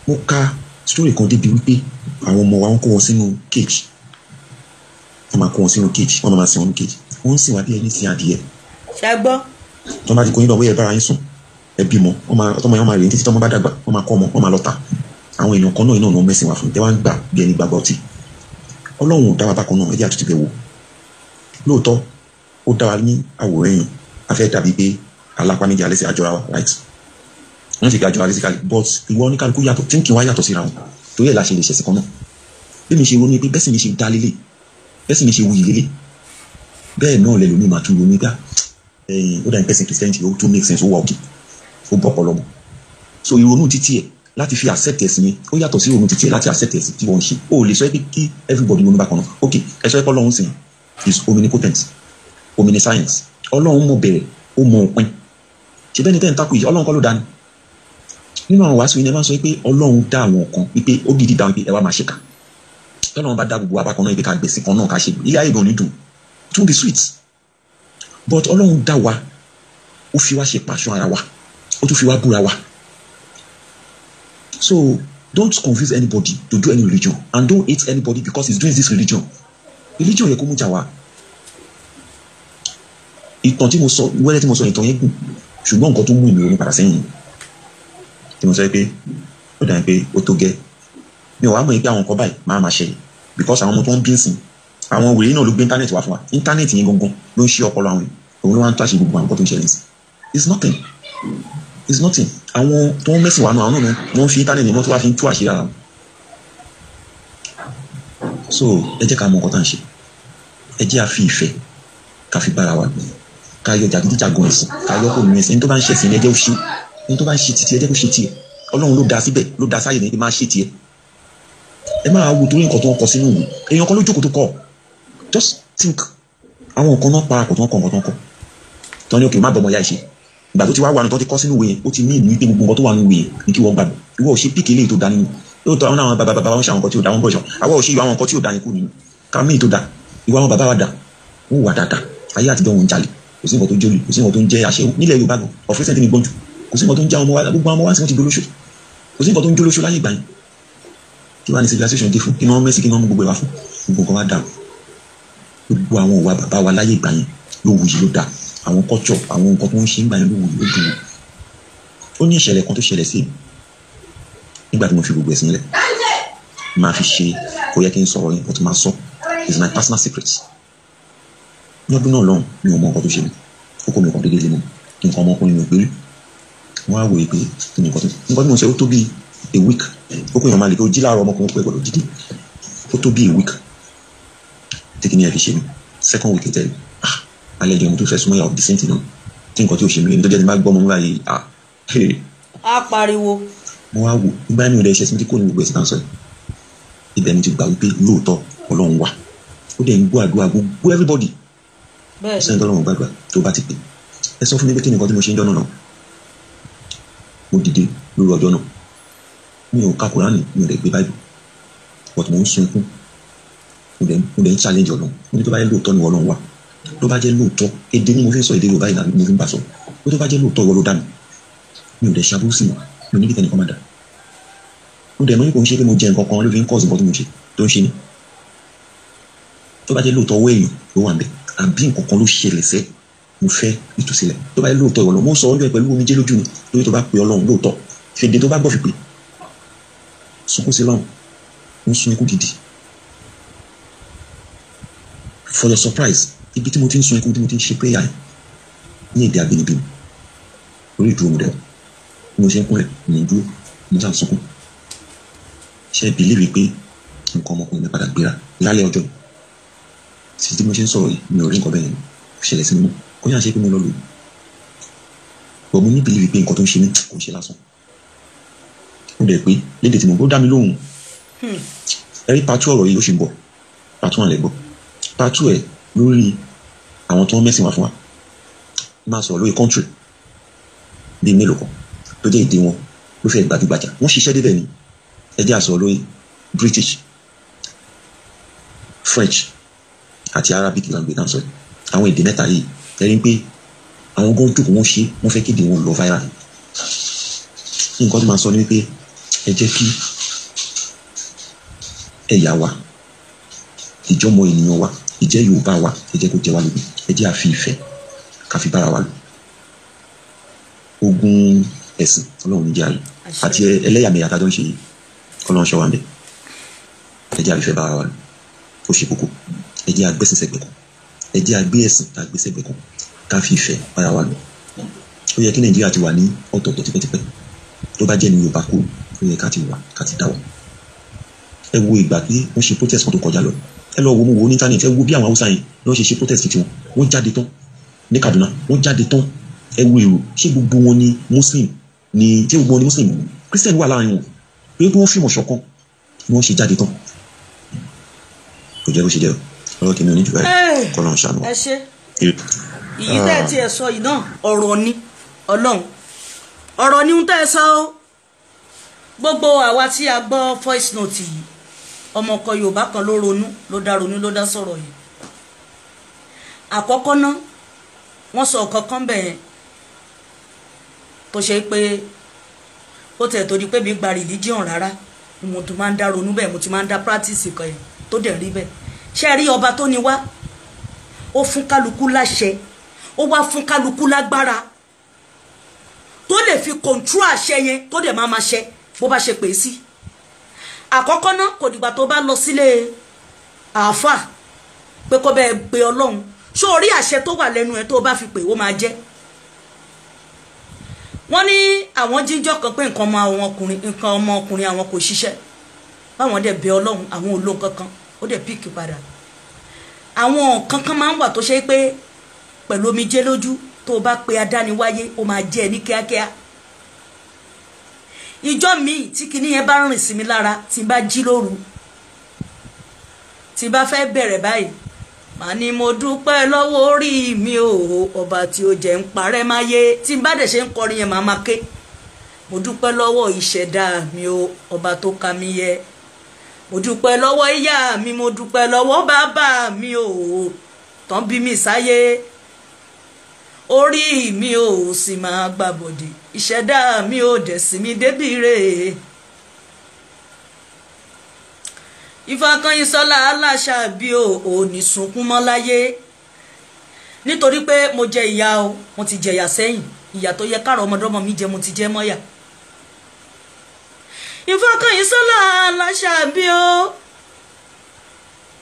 Mo ka story kan débi wípé àwọn ọmọ wa, wọ́n kó wọn sínú cage, wọ́n máa kó wọn sínú cage, wọ́n máa sin wọn ní cage, wọ́n ń sìn wá bí ẹni sin adìyẹ. Ṣé gbọ́. Tí wọ́n bá ti kó yín lọ, bóyá ẹ bára yín sùn, ẹ bímọ, tọmọ yẹn wọ́n máa rìn títí tọmọ bá dàgbà, wọ́n máa kọ́ ọmọ, wọ́n máa lọ tà. Àwọn èèyàn kan náà iná ọ̀nà mẹ́sìn wá fún tẹ́ wá ń gbà bí ẹni gbàgbọ́ ọtí. Ọlọ́run ò dá wa bákan náà, ẹ jẹ́ àtúntì bẹ̀ wò. Lóòótọ́ ó dá wa ní àwòrán èèyàn, a fẹ́ dàbí pé alápá méjì alẹ́ sí àjọra wa, right? Wọ́n sì fi àjọra physically, but ìwọ oníkálukú yàtọ̀, thinking wa yàtọ̀ síra wọn, torí ẹ̀ la ṣe lè ṣẹ̀sìn kan náà. Bí mi ṣe ronú pé bẹ́sìn mi ṣe dá lélẹ̀, bẹ́sìn mi ṣe wuyì lélẹ̀, bẹ́ẹ̀ náà lẹ lómi máa tún ronú gbá ó dà ní pẹ́sìn Christianity, ó tún make sense, ó wà òkè, ó bọ́ ọpọlọ mọ́. So ìrònú títí ẹ̀ láti fi accept ẹ̀sìn yẹn, ó yàtọ̀ sí ìrònú títí ẹ̀ láti accept ẹ̀sìn tí wọ́n ń ṣe. Ó lè sọ pé kí everybody ronú bákan náà. Ok, ẹ sọ pé Ọlọ́run sìn is omnipotent, omniscience. Ọlọ́run mọ̀ bẹ̀rẹ̀, ó mọ òpin. Ṣe bẹ́ẹ̀ ni tẹ́ ń takò yìí, Ọlọ́run kọ́ ló dá ni. Nínú àwọn wàásù yìí ni ẹ máa ń sọ pé Ọlọ́run dá àwọn kan, wípé ó dìídì dá wọn pé ẹ wá máa ṣèkà. Tọ́lọ́run bá dá gbogbo wa bákan náà, ibi ká gbèsè kan náà ká ṣe, ilé ayé gan ní dùn, it won't be sweet. But Ọlọ́run dá wa, ó fi wá ṣe pàṣán ara wa, ó tún fi wá búra wa. So don't confuse anybody to do any religion, and don't hate anybody because he's doing this religion. Religion yẹ kó mú jà wá. Ìtàn tí mo sọ wẹ́rẹ́ tí mo sọ, ìtàn yẹn gùn, ṣùgbọ́n nǹkan tó mú ìmì ronú padà sẹ́yìn tí mo sọ pé ó dàbí pé ó tó gẹ́, mi ò wá mọ̀ pé àwọn nǹkan báyìí máa máa ṣẹlẹ̀, because àwọn ọmọ tó ń bí ń sìn, àwọn wèrè náà ló gbé íńtánẹ́ẹ̀tì wá fún wa. Íńtánẹ́ẹ̀tì yẹn gangan ló ń ṣí ọpọlọ àwọn yìí, òun ló wá ń tó àṣẹ gbogbo àwọn nǹkan tó ń ṣẹlẹ̀ sí. It's nothing, it's nothing. Àwọn tó ń mẹ́sìn wà náà, àwọn náà wọ́n fi íńtánẹ́ẹ̀tì wọ́n tó wá fi ń tú àṣírí ara wọn. So ẹ jẹ́ ká mọ nǹkan tá à ń ṣe, ẹ jẹ́ à fi ìfẹ́ ká fi bára wa gbé, ká yọ jàgídíjàgan ẹ̀sìn, ká yọ kó nínú ẹ̀sìn. Ẹni tó bá ń ṣẹ̀sìn, ẹ jẹ́ ó ṣe. Ẹni tó bá ń ṣe títí, ẹ jẹ́ kó ṣe tiẹ̀. Ọlọ́run ló dá síbẹ̀, ló dá sáyè ní pé máa ṣe tiẹ̀. Ẹ máa wo torí nǹkan tó ń kọ sínú ìwé, èèyàn kan ló jókòó tó kọ. Just think, àwọn nǹkan náà parapọ̀ tó ń kọ nǹkan tó ń kọ tó ní òkè má bọ́ ọmọ ya ẹ̀ ṣe. Ìgbà tó ti wá wà ní tó ti kọ́ sínú ìwé yẹn, ó ti ní ìlú pé gbogbo nǹkan tó wà nínú ìwé yẹn ní kí wọ́n gbàgbọ́. Ìwọ ò ṣe píkì eléyìí tó da nínú. Lóòótọ́ àwọn àwọn bàbá bàbá wọn ṣe àwọn nǹkan tí ò da, wọn bọ̀ ṣan. Àwa ò ṣe yọ àwọn nǹkan tí ò da yẹn kú nínú. Ká mí tó da. Ìwà àwọn bàbá wa da. Wọ́n wà dáadáa. Ayé àtijọ́ wọn ń jalè. Kò sí nǹkan tó jólè, kò sí nǹkan tó ń jẹ́ aṣẹ́wó. Nílẹ̀ Yorùbá gan, ọ̀fíìsì tí mi gbọ́n jù. Kò sí nǹkan tó ń jẹ́ àwọn ọmọ wa, gbogbo àwọn ọmọ wa sì wọ́n ti dolóṣò. Kò sí nǹkan tó ń jólóṣò láyé ìgbà yẹn. Kí wàá ní civilization dé fún? Kí ni wọ́n mẹ́sì, kí ni wọ́n mú gbogbo ìwà fún? Gbogbo nǹkan wá dàrú. Gbogbo àwọn ìwà bàbá wa láyé ìgbà yẹn ló wuyì, ló dà. Àwọn culture, àwọn nǹkan tó ń ṣe ìgbà yẹn ló wuyì, ló dùn. Ó ní ìṣẹ̀lẹ̀ kan tó ṣẹlẹ̀ sí mi nígbà tí mo fi gbogbo ẹ̀sìn lẹ̀. Máa fi ṣe, kò yẹ kí n sọ̀rọ̀ yẹn, but máa sọ. It's my personal secret. Ní ọdún náà lọ́hùn, mi ò mọ nǹkan tó ṣe mí. Ó kó mi kàn déédéé lé mọ́. Nǹkan ọmọkùnrin mi ò gbérí. Wọ́n á wòye pé kí ni nǹkan tí mo ṣe, ó tó bí a week. Ó kó èèyàn máa lè pé ó jí láàárọ̀, ọmọkùnrin pé gbọ́dọ̀ jíde. Ó tó bí a week tí kìíní ẹ̀ fi ṣe mí. Second week tẹ̀lé. Ah, alẹ́ ìjọba mo tún fẹ́ súnmọ́ ìyàwó, the same thing náà. Tí nǹkan tí ò ṣe mí, èmi tó jẹ́ ti máa gbọ́ ọmọ mi báyìí, ah, hey. Á pariwo. Mo wá wò, nígbà mi ò dẹ̀ ṣe sí mi tí kò ní gbogbo ẹ̀sìn náà sọ yìí. Ibẹ̀ ni ti gbà wípé lóòótọ́ Ọlọ́run wà. Ó dẹ̀ ń gbọ́ àdúrà gbogbo everybody. Bẹ́ẹ̀ Sẹ́ni tọ́lọ́run gbàdúrà tó bá ti pè. Ẹ sọ fún mi pé kí ni nǹkan tí mo ṣe ń jọ́ náà. Mo dìde lórí ọjọ́ náà. Mi ò ka Kùránì, mi ò dẹ̀ gbé Bible. But mo ń sunkún. Mo dẹ̀ ń challenge Ọlọ́run. Mo ní tó bá jẹ́ lóòótọ́ ni Ọlọ́run wà. Tó bá jẹ́ lóòótọ́, èdè ni mo fi ń sọ, èdè Yorùbá yìí mo fi ń bá sọ. Pé tó bá jẹ́ lóòótọ́ ìwọ ló dá mi. Mi ò dẹ̀ ṣàbúrú sí mi. Mi ò ní kí tẹnìkan má dà. Mo dẹ̀ mọ̀ ní kò ń ṣe pé mo jẹ nǹkan kan ló fi ń cause nǹkan tí mo ṣe tó ń ṣe mí. Tó bá jẹ́ lóòótọ́ ọwọ́ èèyàn ló wà ń bẹ̀, àbí nǹkan kan ló ṣẹlẹ̀ sẹ́, mo fẹ́ ìtúsílẹ̀. Tó bá jẹ́ lóòótọ́ ìwọ lọ, mo sọ ọjọ́ ẹ pẹ̀lú omijé lójú mi, lórí tó bá pe Ọlọ́run lóòótọ́, fèdè tó bá gbọ́ fi pè. Sunkún sí lọ́run, mo sun ikú gidi. For your surprise, ibi tí mo ti ń sun ikú, tí mo ti ń ṣe prayer yẹn, ní èdè abínibí mi, orí ìdúró mo dẹ̀ wà. Bí mo ṣe ń kúnlẹ̀, mo ń dúró, mo ṣáà ń sunkún. Ṣé ẹ believe pé nǹkan ọmọkùnrin mi padà gbéra lálẹ́ ọjọ́ yìí? Títí tí mo ṣe ń sọ̀rọ̀ yìí, mi ò rí nǹkan bẹ́ẹ̀ yẹn kò ṣẹlẹ̀ sí mi mọ́. Kò yà ṣe pé mo lọ lò ó. But mo ní believe pé nǹkan tó ń ṣe mí kò ń ṣe lásán. Ó dẹ̀ pé lédè tí mo gbọ́ dá mi lóhùn. Ẹ rí part two ọ̀rọ̀ yìí, ó ṣì ń bọ̀. Part one lẹ gbọ́. Part two ẹ̀ lórí àwọn tó ń mẹ́sìn wá fún wa. Máa sọ̀rọ̀ lórí country bíi mélòó kan tó jẹ́ èdè wọn ló fẹ́ gbajúgbajà. Wọ́n ṣiṣẹ́ débẹ̀ ni. Ẹ jẹ́ á sọ̀rọ̀ lórí British, French àti Arabic language náà sọ yìí. Àwọn èdè mẹ́ta yìí, ẹ rí pé àwọn gan jókòó, wọ́n ṣe, wọ́n fẹ́ kéde wọn lọ viral. Nǹkan tí màá sọ ni wípé ẹ jẹ́ kí ẹ̀yà wa, ìjọ́mọ ènìyàn wa, ìjẹ́ Yorùbá wa, ẹ jẹ́ kó jẹ wá lógún. Ẹ jẹ́ àfi ìfẹ́ ká fi bára wa lò. Ogun ẹ̀sìn Ọlọ́run ní jẹ́ àrí àti ẹlẹ́yàmẹ̀yà tá a jọ ń ṣe yìí, Ọlọ́run ṣọ́ wa ń bẹ̀. Ẹ jẹ́ àfi ìfẹ́ bára wa lò. Ó ṣe kókó. Ẹ jẹ́ àgbẹ̀sìn sẹ́gbẹ̀ kan. Ẹ jẹ́ àgbé ẹ̀sìn ká gbé sẹ́gbẹ̀ kan. Ká fi ìfẹ́ bára wa lò. Ó yẹ kí Nàìjíríà ti wà ní ọ̀tọ̀ọ̀tọ̀ tipẹ́tipẹ́. Tó bá jẹ́ ní Yorùbá kú, ó yẹ ká ti wà, ká ti dá wà. Ẹ wo ìgbà tí wọ́n ṣe protest kan tó kọjá lọ. Ẹ lọ wo, mo wo ní internet, ẹ wo bí àwọn Haúsá yẹn lọ́ ṣe ṣe protest tiwọn. Wọ́n jáde tán ní Kaduna, wọ́n jáde tán. Ẹ wo èrò, ṣé gbogbo wọn ni Muslim ni? Ṣé gbogbo wọn ni Muslim? Christian wà láàrin wọn. Pé kí wọ́n fìmọ̀ ṣọ̀kan ni wọ́n ṣe jáde tán. Kò jẹ́ bó ṣe jẹ́ o. Ọlọ́run tèmi ò ní jù báyìí. Kọ́ lọ́run ṣàánú wa. Ẹ ṣe ìyí tẹ́ ẹ tiẹ̀ sọ yìí náà, ọ̀rọ̀ ni Ọlọ́run, ọ̀rọ̀ ni ń tẹ́ ẹ sọ ó. Gbogbo àwa tí a gbọ́ voice note yìí, ọmọ ọkọ Yorùbá kan ló ronú, ló dá ronú, ló dá sọ̀rọ̀ yìí. Àkọ́kọ́ ná, wọ́n sọ ọ̀kan kan bẹ̀ yẹn tó ṣe pé ó tẹ̀ tó di pé mi gba religion rárá ni mo tún máa ń dá ronú bẹ́ẹ̀, mo ti máa ń dá practice kan yẹn tó dẹ̀ rí bẹ́ẹ̀. Ṣé ẹ rí ọba tó ní wá, ó fún kálukú láṣẹ, ó wá fún kálukú lágbára tó lè fi control àṣẹ yẹn, tó dẹ̀ máa ma ṣẹ bó bá ṣe pè é sí. Àkọ́kọ́ náà, kò dìgbà tó bá lọ sílé àáfà pé kó bẹ́ẹ̀ pe Ọlọ́run. Ṣó orí àṣẹ tó wà lẹ́nu ẹ̀ tó bá fi pè, ó máa jẹ́. Wọ́n ní àwọn jíjọ́ kan pé nǹkan ọmọ àwọn ọkùnrin, nǹkan ọmọkùnrin àwọn kò ṣiṣẹ́, báwọn dẹ̀ bẹ Ọlọ́run, àwọn ò lò kankan, ó dẹ̀ pick padà. Àwọn kankan máa ń wà tó ṣe pé pẹ̀lú omijé lójú tó o bá pe adániwáyé, ó máa jẹ́ ẹ ní kíákíá. Ìjọ míì tí kinní yẹn bá rìn sí mi lára, tí n bá jí lóru, tí n bá fẹ́ bẹ̀rẹ̀ báyìí, Màá ní mo dúpẹ́ lọ́wọ́ orí mi o, ọba tí ó jẹ́ ń parẹ́ máyé. Tí n bá dẹ̀ ṣe ń kọrin yẹn, màá máa ké. Mo dúpẹ́ lọ́wọ́ ìṣẹ̀dá mi o, ọba tó ka mi yẹ. Mo dúpẹ́ lọ́wọ́ ìyá mi, mo dúpẹ́ lọ́wọ́ bàbá mi o, tán bí mi sáyé. Orí mi ò sì máa gbàbọ̀dì, ìṣẹ̀dá mi ò dẹ̀ sí mi débi rè. Ìfàkànyìnsọ́lá aláṣà bí o ò ní sunkún mọ́ láyé. Nítorí pé mo jẹ ìyà o, mo ti jẹ̀yà sẹ́yìn, ìyà tó yẹ káàrọ̀ ọmọdọ́mọ mi jẹ mo ti jẹ mọ́yà. Ìfàkànyìnsọ́lá aláṣà bí o,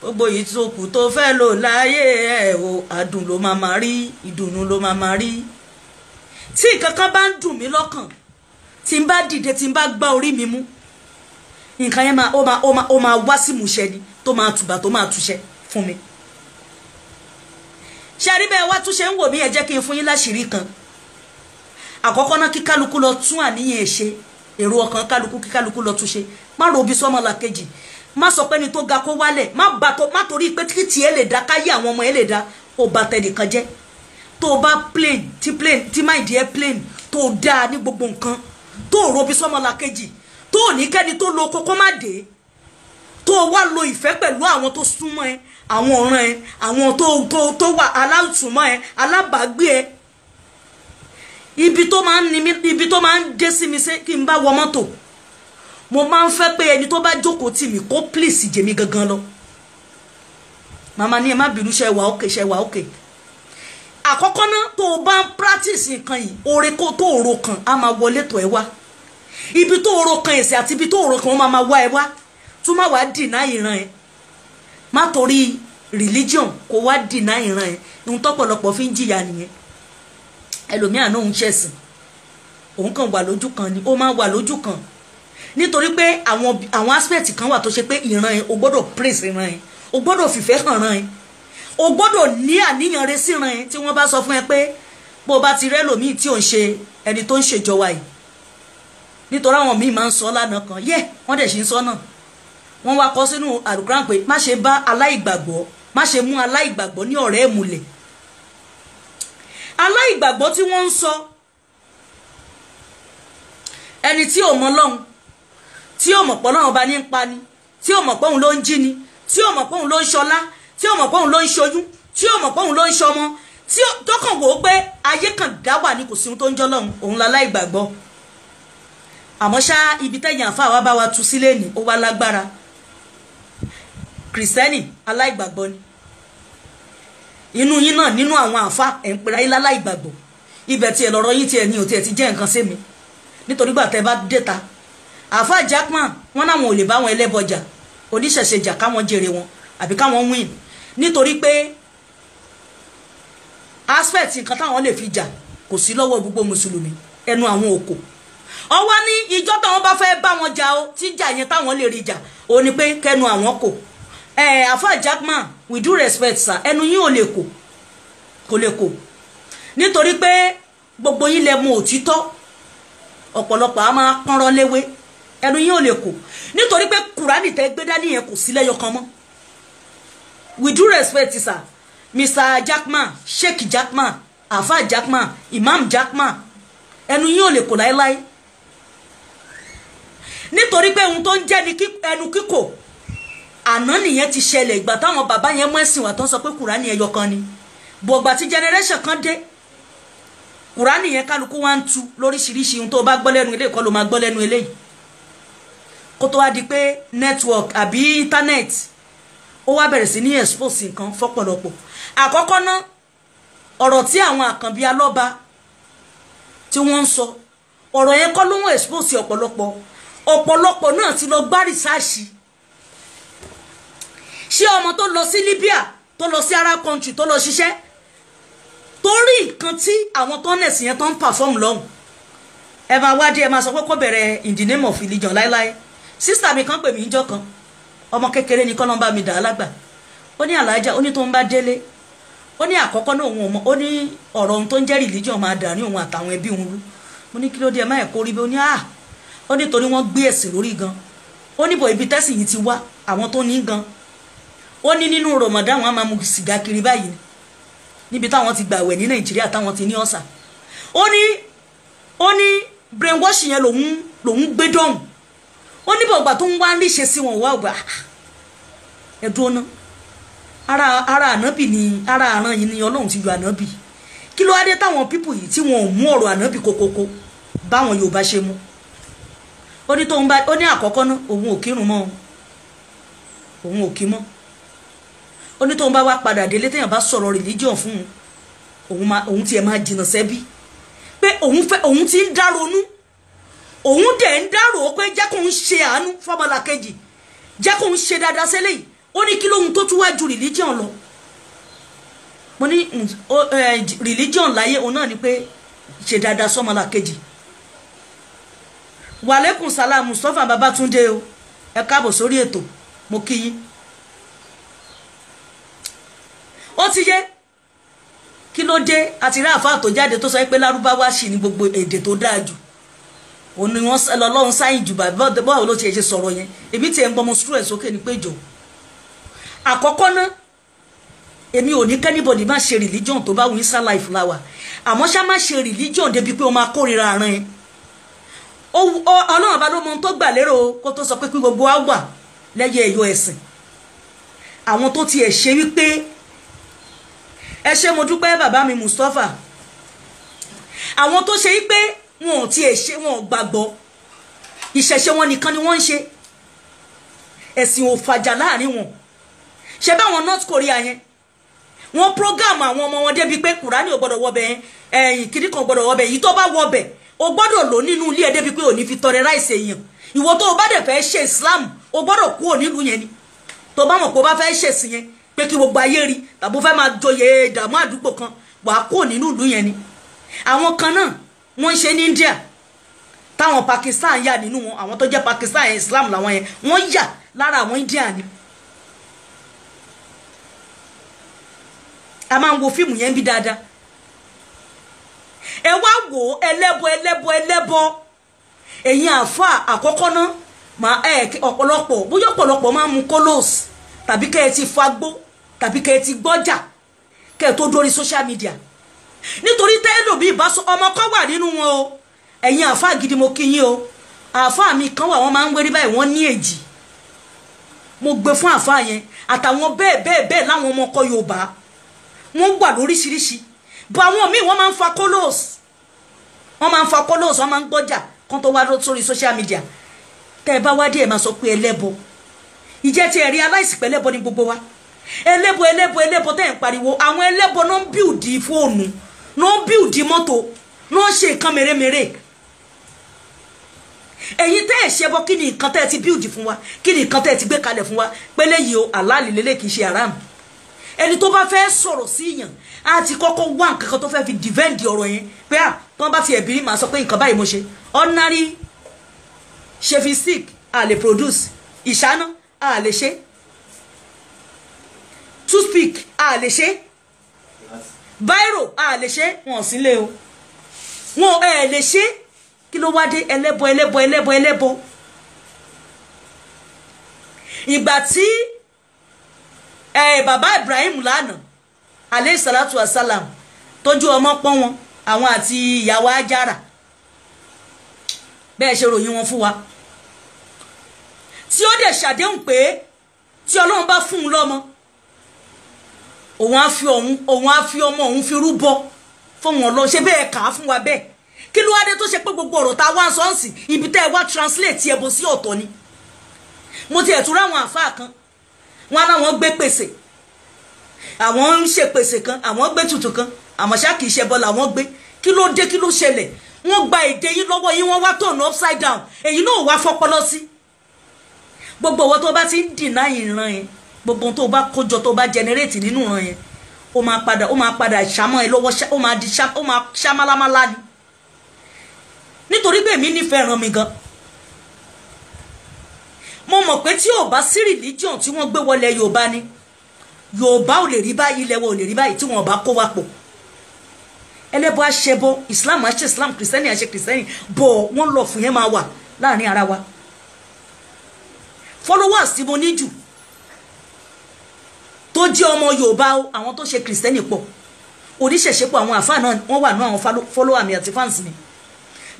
gbogbo ìtòkù tó fẹ́ lò láyé ẹ̀ o, àdùn ló máa máa rí, ìdùnnú ló máa máa rí. Tí nǹkan kan bá ń dùn mí lọ́kàn, tí n bá dìde, tí n bá gbá orí mi mú, nǹkan yẹn máa ó máa wá sí ìmúṣẹ ni, tó máa tùbà tó máa túṣẹ fún mi. Ṣé àrí bẹ́ẹ̀ wá túnṣe ń wò mí? Ẹ jẹ́ kí n fún yín láṣìírí kan. Àkọ́kọ́ náà, kí kálukú lọ tún àníyàn ẹ̀ ṣe, èrò ọkàn kálukú, kí kálukú lọ túnṣe. Má ro bí sọ́mọ làkejì, má sọ pé ni tó ga kó wálẹ̀, má bà tó, má torí pé kí tiẹ̀ lè da káyé àwọn ọmọ ẹ lè da, ó bà tẹnìkan jẹ́. Tó o bá plain tí plain tí má ìdí ẹ plain, tó o dáa ní gbogbo nǹkan, tó o ro bí sọ́mọ làkejì, tó o ní kẹ́ni tó lo kókó má dé, tó o wá lo ìfẹ́ pẹ̀lú àwọn tó súnmọ́ ẹ, àwọn ọ̀ràn ẹ, àwọn tó wà aláùtúmọ̀ ẹ, alábàágbé ẹ. Ibi tó máa ń ní mi, ibi tó máa ń dé sí mi ṣe kí n bá wọ mọ́tò, mo máa ń fẹ́ pé ẹni tó bá jókòó tì mí kó pílìsì jèmi gangan lọ. Màmá ní ẹ má bínú, ṣe wà ókè, ṣe wà ókè. Àkọ́kọ́ náà, tó o bá ń practice nǹkan yìí, oore kó tó òro kan á máa wọlé tó ẹ wá. Ibi tó òro kan ẹ̀sẹ̀ àti ibi tó òro kan ó máa máa wá ẹ wá. Tún má wàá dìnnà ìran ẹ. Má torí religion kó wá dìnnà ìran ẹ. Ohun tọ́pọ̀lọpọ̀ fi ń jìyà nìyẹn. Ẹlòmíà náà ń ṣẹ̀sìn, òun kàn wà lójú kan ni, ó máa wà lójú kan. Nítorí pé àwọn aspect kan wà tó ṣe pé ìran ẹ, o gbọ́dọ̀ praise ìran ẹ, o gbọ́dọ̀ fìfẹ́ hàn ran ẹ, o gbọ́dọ̀ ní àníyàn rẹ sí ìran ẹ. Tí wọ́n bá sọ fún ẹ pé bó o bá ti rẹ́ lòmíì tí ò ń ṣe ẹni tó ń ṣèjọba yìí, nítorí àwọn míì máa ń sọ lánàá kan yẹ, wọ́n dẹ̀ ṣe ń sọ náà, wọ́n wá kọ sínú àlùkùránì pé má ṣe bá aláìgbàgbọ́, má ṣe mú aláìgbàgbọ́ ní ọ̀rẹ́ ìmùlẹ̀. Aláìgbàgbọ́ tí wọ́n ń sọ, ẹni tí ò mọ Ọlọ́run, tí ò mọ̀ pé Ọlọ́run ọba ní ń pa ni, tí ò mọ̀ pé òun ló ń jí ni, tí ò mọ̀ pé òun ló ń ṣọlá, tí ò mọ̀ pé òun ló ń ṣoyún, tí ò mọ̀ pé òun ló ń ṣọmọ, tí tó kàn wò ó pé ayé kan dá wà ní kò sí ohun tó ń jọ́ lọ́hùn, òun láláìgbàgbọ́. Àmọ́ ṣá, ibi tẹ̀yìn àfa wa bá wa tú sílé ní, ó wá lágbára. Kìrìsìtẹ́nì aláìgbàgbọ́ ni inú yín náà, nínú àwọn àfa ẹ̀ ń pera yín láláìgbàgbọ́. Ibẹ̀ tiẹ̀ lọ́rọ̀ yín tiẹ̀ ní ò tiẹ̀ ti jẹ́ nǹkan sí mi, nítorí gbà tẹ́ bá déta àfa Jackman, wọn náwọn ò lè bá wọn ẹlẹ́bọjà oníṣẹ̀ṣe jà káwọn jèrè wọn àbí káwọn win, nítorí pé aspect nǹkan táwọn lè fi jà kò sí lọ́wọ́ gbogbo mùsùlùmí, ẹnu àwọn òkò. Ọwọ́ ní ìjọ táwọn bá fẹ́ bá wọn jà ó, tí jà yẹn táwọn lè rí jà ó ní pé kẹnu àwọn kò. Àfa Jackman, with due respect sir, ẹnu yín ò lè kò, kò lè kò, nítorí pé gbogbo yín lẹ mọ òtítọ́, ọ̀pọ̀lọpọ̀ a máa pọ́nrọ́ léwé. Ẹnu yín ò lè kò, nítorí pé kùránì tẹ́ gbé dání yẹn kò sí lẹ́yọ kan mọ́. With due respect sir, Mr. Jackman, Sheikh Jackman, Afa Jackman, Imam Jackman, ẹnu yín ò lè kò láéláé, nítorí pé ohun tó ń jẹ́ ni ẹnu kíkò. Àná nìyẹn ti ṣẹlẹ̀, ìgbà táwọn bàbá yẹn mú ẹ̀sìn wà tó ń sọ pé kùránì ẹyọ kan ni. Bọ̀gbà tí generation kan dé, kùránì yẹn kálukú wá ń tu lóríṣiríṣi. Ohun tó bá gbọ́ lẹ́nu eléyìí kọ́ ló máa gbọ́ lẹ́nu eléyìí, kó tó wá di pé network àbí internet ó wá bẹ̀rẹ̀ sí ní expose nǹkan fọ́pọ̀lọpọ̀. Àkọ́kọ́ ná, ọ̀rọ̀ tí àwọn àkànbí alọ́ba tí wọ́n ń sọ, ọ̀rọ̀ yẹn kọ́ ló ń expose ọ̀pọ̀lọpọ̀. Ọ̀pọ̀lọpọ̀ náà ti lọ gbá rìsáàṣì. Ṣé ọmọ tó lọ sí Libya, tó lọ sí Arab country, tó lọ ṣiṣẹ́, torí nǹkan tí àwọn tó ń ẹ̀sìn yẹn tó ń perform lọ́hùn, ẹ máa wádìí, ẹ máa sọ pé kó bẹ̀rẹ̀ in the name of religion láéláé. Sísà mi kan pè mí níjọ́ kan, ọmọ kékeré ni, kọ́nà bá mi dà á lágbà. Ó ní àlàájá, ó ní tó ń bá délé, ó ní àkọ́kọ́ náà òun ò mọ̀, ó ní ọ̀rọ̀ ohun tó ń jẹ́ religion máa dà ní òun àtàwọn ẹbí òun rú. Mo ní kí ló dé, ẹ má ẹ̀ kó rí bí? Ó ní à, ó ní torí wọ́n gbé ẹ̀sìn lórí gan. Ó ní bọ̀ ibi tẹ́sìn yìí ti wá, àwọn tó ní gan, Ó ní nínú Ramadan wọn á máa mu sìgá kiri báyìí níbi táwọn ti gbàwẹ̀ ní Nàìjíríà táwọn ti ní ọ̀sà. Ó ní brainwash yẹn lòun gbé dọ̀hùn. Ó ní bọ̀gbà tó ń wá níṣe sí wọn wá ọgbà ẹ̀dùn ọ̀nà ara ànábì ni ara àrán yìí ni Ọlọ́run ti yọ ànábì. Kí ló wá dé táwọn pípù yìí tí wọn ò mú ọ̀rọ̀ ànábì kókókó báwọn Yorùbá ṣe mú? Ó ní tóun bá ó ní àkọ́kọ́ náà òun ò kírun mọ́, òun ò kí mọ́. Ó ní tóun bá wá padà délé téèyàn bá sọ̀rọ̀ religion fún un, òun tiẹ̀ máa jìnnà sẹ́bí pé òun fẹ́ òun ti ń dá ronú, òun dẹ̀ ń dárò pé jẹ́ kóun ṣe àánú fọ́mọlàkejì, jẹ́ kóun ṣe dáadáa sẹ́lẹ̀ yìí. Ó ní kí lóhun tó tún wá ju religion lọ. Mo ní religion láyé òun náà ni pé ṣe dáadáa sọ́mọlàkejì. Wàlẹ́kùn sálám Mustapha Babatunde o, ẹ káàbọ̀ sórí ètò, mo kí yín. Ó ti yé kí ló dé àti rí àfáà tó jáde tó sọ pé lárúbáwá sì ní gbogbo èdè tó dáa jù, òun ni wọ́n lọ́lọ́run sáyìn jù. Báwo ló ti ṣe sọ̀rọ̀ yẹn? Èmi tiẹ̀ ń gbọmọ sùúrù ẹ̀ sókè ní péjọ. Àkọ́kọ́ náà èmi ò ní kẹ́nìbọ̀dì má ṣe religion tó bá wù ní life láwà, àmọ́ ṣá má ṣe religion débi pé o máa kórìíra àrùn ẹ̀. Ọlọ́run bá ló mọ ohun tó gbà lérò kó tó sọ pé kí gbogbo wa wà lẹ́yẹ ẹ̀yọ ẹ̀sìn. Àwọn tó tiẹ̀ ṣe wípé ẹ ṣé mo dúpẹ́ bàbá mi Mustapha, àwọn tó ṣe wípé wọn ò tiẹ̀ ṣe, wọn ò gbàgbọ́, ìṣẹ̀ṣe wọn nìkan ni wọ́n ń ṣe, ẹ̀sìn ò fàjà láàrin wọn. Ṣe báwọn North Korea yẹn wọ́n program àwọn ọmọ wọn débi pé Kùránì ò gbọ́dọ̀ wọbẹ̀, ẹ̀yìn kiri kan gbọ́dọ̀ wọbẹ̀, èyí tó bá wọbẹ̀ o gbọ́dọ̀ lò nínú ilé ẹ débi pé ò ní fi tọrẹ ráìsì èèyàn. Ìwọ tó o bá dẹ̀ fẹ́ ṣe Islam o gbọ́dọ̀ kúrò nílùú yẹn ni. Tó bá mọ̀ pé o bá fẹ́ ṣèsìn yẹn pé kí gbogbo ayé rí tàbí o fẹ́ máa joyè ìdààmú àdúgbò kan, wà á kúrò nínú ìlú yẹn ni. Àwọn kan náà wọ́n ń ṣe ní India táwọn Pakistan yà nínú wọn, àwọn tó jẹ́ Pakistan yẹn Islam làwọn yẹn wọ́n yà lára àwọn India ni. A máa ń wo fíìmù yẹn bí dáadáa. Ẹ wá wò ẹlẹ́bọ ẹlẹ́bọ ẹlẹ́bọ. Ẹ̀yin àáfàá àkọ́kọ́ náà máa ẹ ọ̀pọ̀lọpọ̀ bóyá ọ̀pọ̀lọpọ̀ máa ń mu kólóòsì tàbí kẹ́ ẹ ti fagbó tàbí kẹ́ ẹ ti gbọ́jà kẹ́ ẹ tó dórí social media. Nítorí tẹ́lò bí ìbáṣọ ọmọ kan wà nínú wọn o. Ẹ̀yin àáfàá gidi mo kí yín o. Àáfàá mi kan wà wọ́n máa ń wérí báyìí, wọ́n ní èjì. Mo gbé fún àáfàá yẹn àtàwọn bẹ́ẹ̀ bẹ́ẹ̀ bẹ́ẹ̀ láwọn ọmọ ọkọ Yorùbá wọ́n wà lóríṣiríṣi. Bọ̀ àwọn míì wọ́n máa ń fa kólóòs, wọ́n máa ń fa kólóòs, wọ́n máa ń gbọ́jà kán tó wá sórí social media. Tẹ́ ẹ bá wá dé ẹ máa sọ pé ẹlẹ́bọ. Ìjẹ́ tí ẹ rí aláìsìpẹ́ ẹlẹ́bọ ní gbogbo wa. Ẹlẹ́bọ ẹlẹ́bọ ẹlẹ́bọ tẹ́ ẹ̀ ń pariwo, àwọn ẹlẹ́bọ náà ń bíùdì fóònù, náà ń bíùdì mọ́tò, náà ń ṣe nǹkan mèremère. Ẹ̀yin tẹ́ ẹ̀ ṣẹbọ, kí ni nǹkan tẹ́ ẹ ti bíùdì fún wa? Kí ni nǹkan tẹ́ ẹ ti gbé kalẹ̀ fún wa? Pé léyìí o, àlàálì lélẹ̀ kì í ṣe haram. Ẹni tó bá fẹ́ sọ̀rọ̀ sí yàn á ti kọ́kọ́ wá nǹkan kan tó fẹ́ fi defend ọ̀rọ̀ yẹn pé à tó bá ti ẹ̀bí rí màá sọ pé nǹkan báyìí mo ṣe. Ordinary shaving stick a lè produce, ìṣáná a lè ṣe, toothpick a lè ṣe, biro a lè ṣe, wọn ò sí lé o, wọn ẹ lè ṣe. Kí ló wá dé? Ẹlẹ́bọ ẹlẹ́bọ ẹlẹ́bọ ẹlẹ́bọ. Ìgbà tí bàbá Ibrahim lánàá alayhi salatu wasalam tójú ọmọ pọ́n wọn àwọn àti ìyàwó Ajára bẹ́ẹ̀ ṣe ròyìn wọn fún wa, tí ó dẹ̀ ṣàdéhùn pé tí Ọlọ́run bá fún un lọ́mọ òun á fi ọmọ òun fi rúbọ fún wọn lọ. Ṣe bẹ́ẹ̀ kà á fún wa bẹ́ẹ̀? Kí ló wá dé tó ṣe pé gbogbo ọ̀rọ̀ tá a wá ń sọ ń sìn ibi tẹ́ ẹ wá translate ẹ bọ́ sí ọ̀tọ̀ ni? Mo ti ẹ̀tún ráwọn àfáà kan wọn láwọn gbé pèsè, àwọn ń ṣe pèsè kan, àwọn gbé tutù kan, àmọ́ ṣá kìí ṣẹbọ làwọn gbé. Kí ló dé? Kí ló ṣẹlẹ̀? Wọ́n gba èdè yín lọ́wọ́ yín, wọ́n wá tọ̀nà upside down, èyí náà wá fọpọlọ sí. Gbogbo ọwọ́ tó bá ti ń dìnnà ìran yẹn, gbogbo tó bá kójọ tó bá generate nínú ìran yẹn, ó máa padà ṣàmọ́ ẹ lọ́wọ́, ó máa di ó máa ṣàmálámálá ni. Nítorí pé èmi nífẹ̀ẹ́ ràn mí gan. Mo mọ̀ pé tí ò bá sí religion tí wọ́n gbé wọlé Yorùbá ni, Yorùbá ò lè rí báyìí, ilẹ̀ wa ò lè rí báyìí tí wọ́n bá kó wa pọ̀. Ẹlẹ́bọ aṣẹbọ, Islam aṣẹ Islam, Kìrìsìtẹ́nì aṣẹ Kìrìsìtẹ́nì, bọ̀ wọ́n lọ fún yẹn máa wà láàrin ara wa. Followers tí mo ní jù tó jẹ́ ọmọ Yorùbá o, àwọn tó ṣe kìrìsìtẹ́nì pọ̀, oníṣẹ̀ṣe pọ̀, àwọn àfáà náà wọ́n wà ní àwọn follower mi àti fans mi.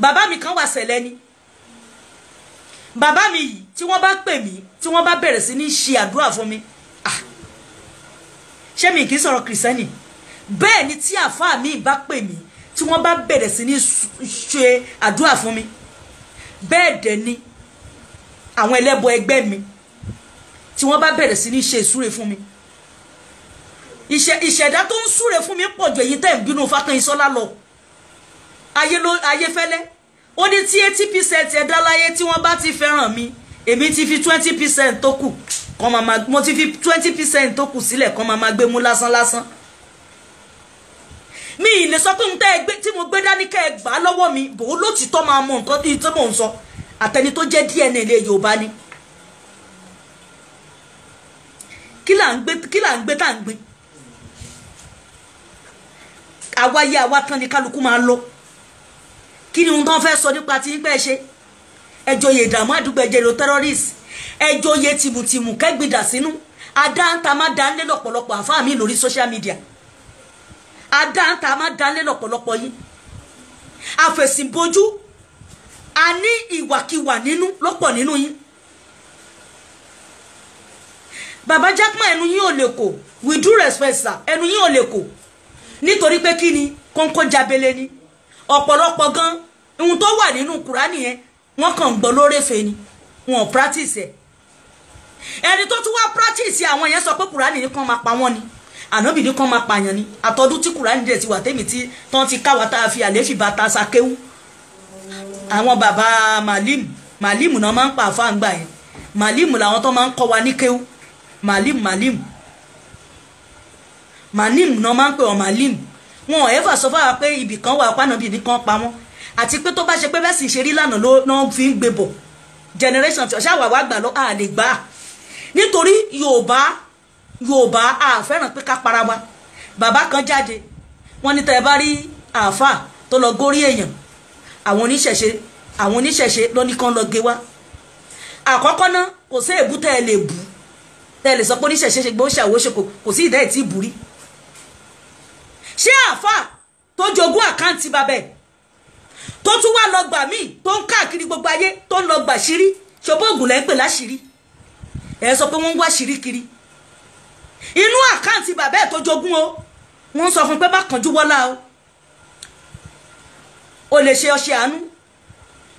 Bàbá mi kan wà sẹ̀lẹ̀ ni bàbá mi yìí, tí wọ́n bá pè mí, tí wọ́n bá bẹ̀rẹ̀ sí ní ṣe àdúrà fún mi, ah, ṣé mi kì í sọ̀rọ̀ kìrìsìtẹ́nì? Bẹ́ẹ̀ ni tí àfáà mi bá pè mí, tí wọ́n bá bẹ̀rẹ̀ sí ní ṣe àdúrà fún mi, bẹ́ẹ̀ dẹ̀ ni àwọn ẹlẹ́bọ ẹgbẹ́ mi tí wọ́n bá bẹ̀rẹ̀ sí ní ṣe ìsúre fún mi. Ìṣẹ̀dá tó ń súre fún mi pọ̀ ju èyí tẹ́ ń bínú Fákànyìnsọ́lá lọ. Ayéfẹ́lẹ́ ó ní tí 80% ẹ̀dá láyé tí wọ́n bá ti fẹ́ràn mi, èmi ti fi 20% tó kù kàn máa, mo ti fi 20% tó kù sílẹ̀ kàn máa gbé mú lásán lásán. Mi ì lè sọ pé n tẹ́ ẹ gbé tí mo gbé dání kẹ́ ẹ gbà á lọ́wọ́ mi, bò ó lótìtọ́ máa mọ nǹkan tí mò ń sọ. Àtẹni tó jẹ́ DNA ilẹ̀ Yorùbá ni. Kí là ń gbé, kí là ń gbé tá à ń gbé? Àwáyé àwa tán ni kálukú máa lọ. Kí ni ohun tó ń fẹ́ sọ nípa tí ń pẹ́ ṣe? Ẹjọ́yè ìdààmú àdúgbò, ẹjẹ́ terrorist, ẹjọ́yè tìmùtìmù kẹ́gbìdà sínú adáǹtà má dánlé lọ́pọ̀lọpọ̀ àfáà mi lórí social media, adáǹtà má dánlé lọ́pọ̀lọpọ̀ yín, àfẹ̀sìnbojú, a ní ìwàkiwà nínú lọ́pọ̀ nínú yín. Bàbá Jackman, ẹnu yín ò lè kò, with due respect sir, ẹnu yín ò lè kò, nítorí pé kí ni kónkó jabele ni ọ̀pọ̀lọpọ̀ gan ohun tó wà nínú Kùránì yẹn, wọ́n kàn ń gbọ́ lórèfé ni, wọn ò practice ẹ̀. Ẹni tó tún wá practice àwọn yẹn sọ pé Kùránì ní kàn máa pa wọ́n ni, ànábì ní kàn máa pààyàn ni. Àtọ́dún tí Kùránì dẹ̀ ti wà tẹ́mi tí tán ti káwa tá a fi àléfì bá ta sakéwú, àwọn bàbá màlímù màlímù náà máa ń pa àfáàǹgbà yẹn, màlímù làwọn tó máa ń kọ́ wa ní kéwú, màlímù màlímù màlímù náà máa ń pè wọ́n màlímù. Wọn ò ẹ́fà sọ fáwa pé ibì kan wà pànàbì nìkan pa wọ́n, àti pé tó bá ṣe pé bẹ́ẹ̀ sì ṣe rí lánàá ló náà fi ń gbé bọ̀ generation tí ọ̀ṣà wà wá gbà lọ, a lè gbà á, nítorí Yorùbá Yorùbá a fẹ́ràn pé ká para wa. Bàbá kan jáde, wọ́n ní tẹ́ ẹ bá rí àáfà tó lọ górí èèyàn, àwọn oníṣẹ̀ṣe, àwọn oníṣẹ̀ṣe ló ní kán lọ gé wá. Àkọ́kọ́ náà, kò sí èbú tẹ́ ẹ lè bù, tẹ́ ẹ lè sọ pé oníṣẹ̀ṣe ṣe gbé ó ṣàwó ṣe, kò sí ìdá ẹ̀ tí ì bù rí. Ṣé àáfà tó jogún àkáǹtì bàbẹ̀ tó tún wá lọ gbà míì, tó ń káàkiri gbogbo ayé, tó ń lọ gbà ṣírí, ṣòbó ògùn lẹ́ ń pè láṣìírí? Ẹ sọ pé wọ́n ń wá ṣírí kiri inú àkáǹtì bàbá ẹ̀ tó jogún o. Wọ́n ń sọ fún pé má kánjú wọ́lá o, o lè ṣe ọṣẹ àánú,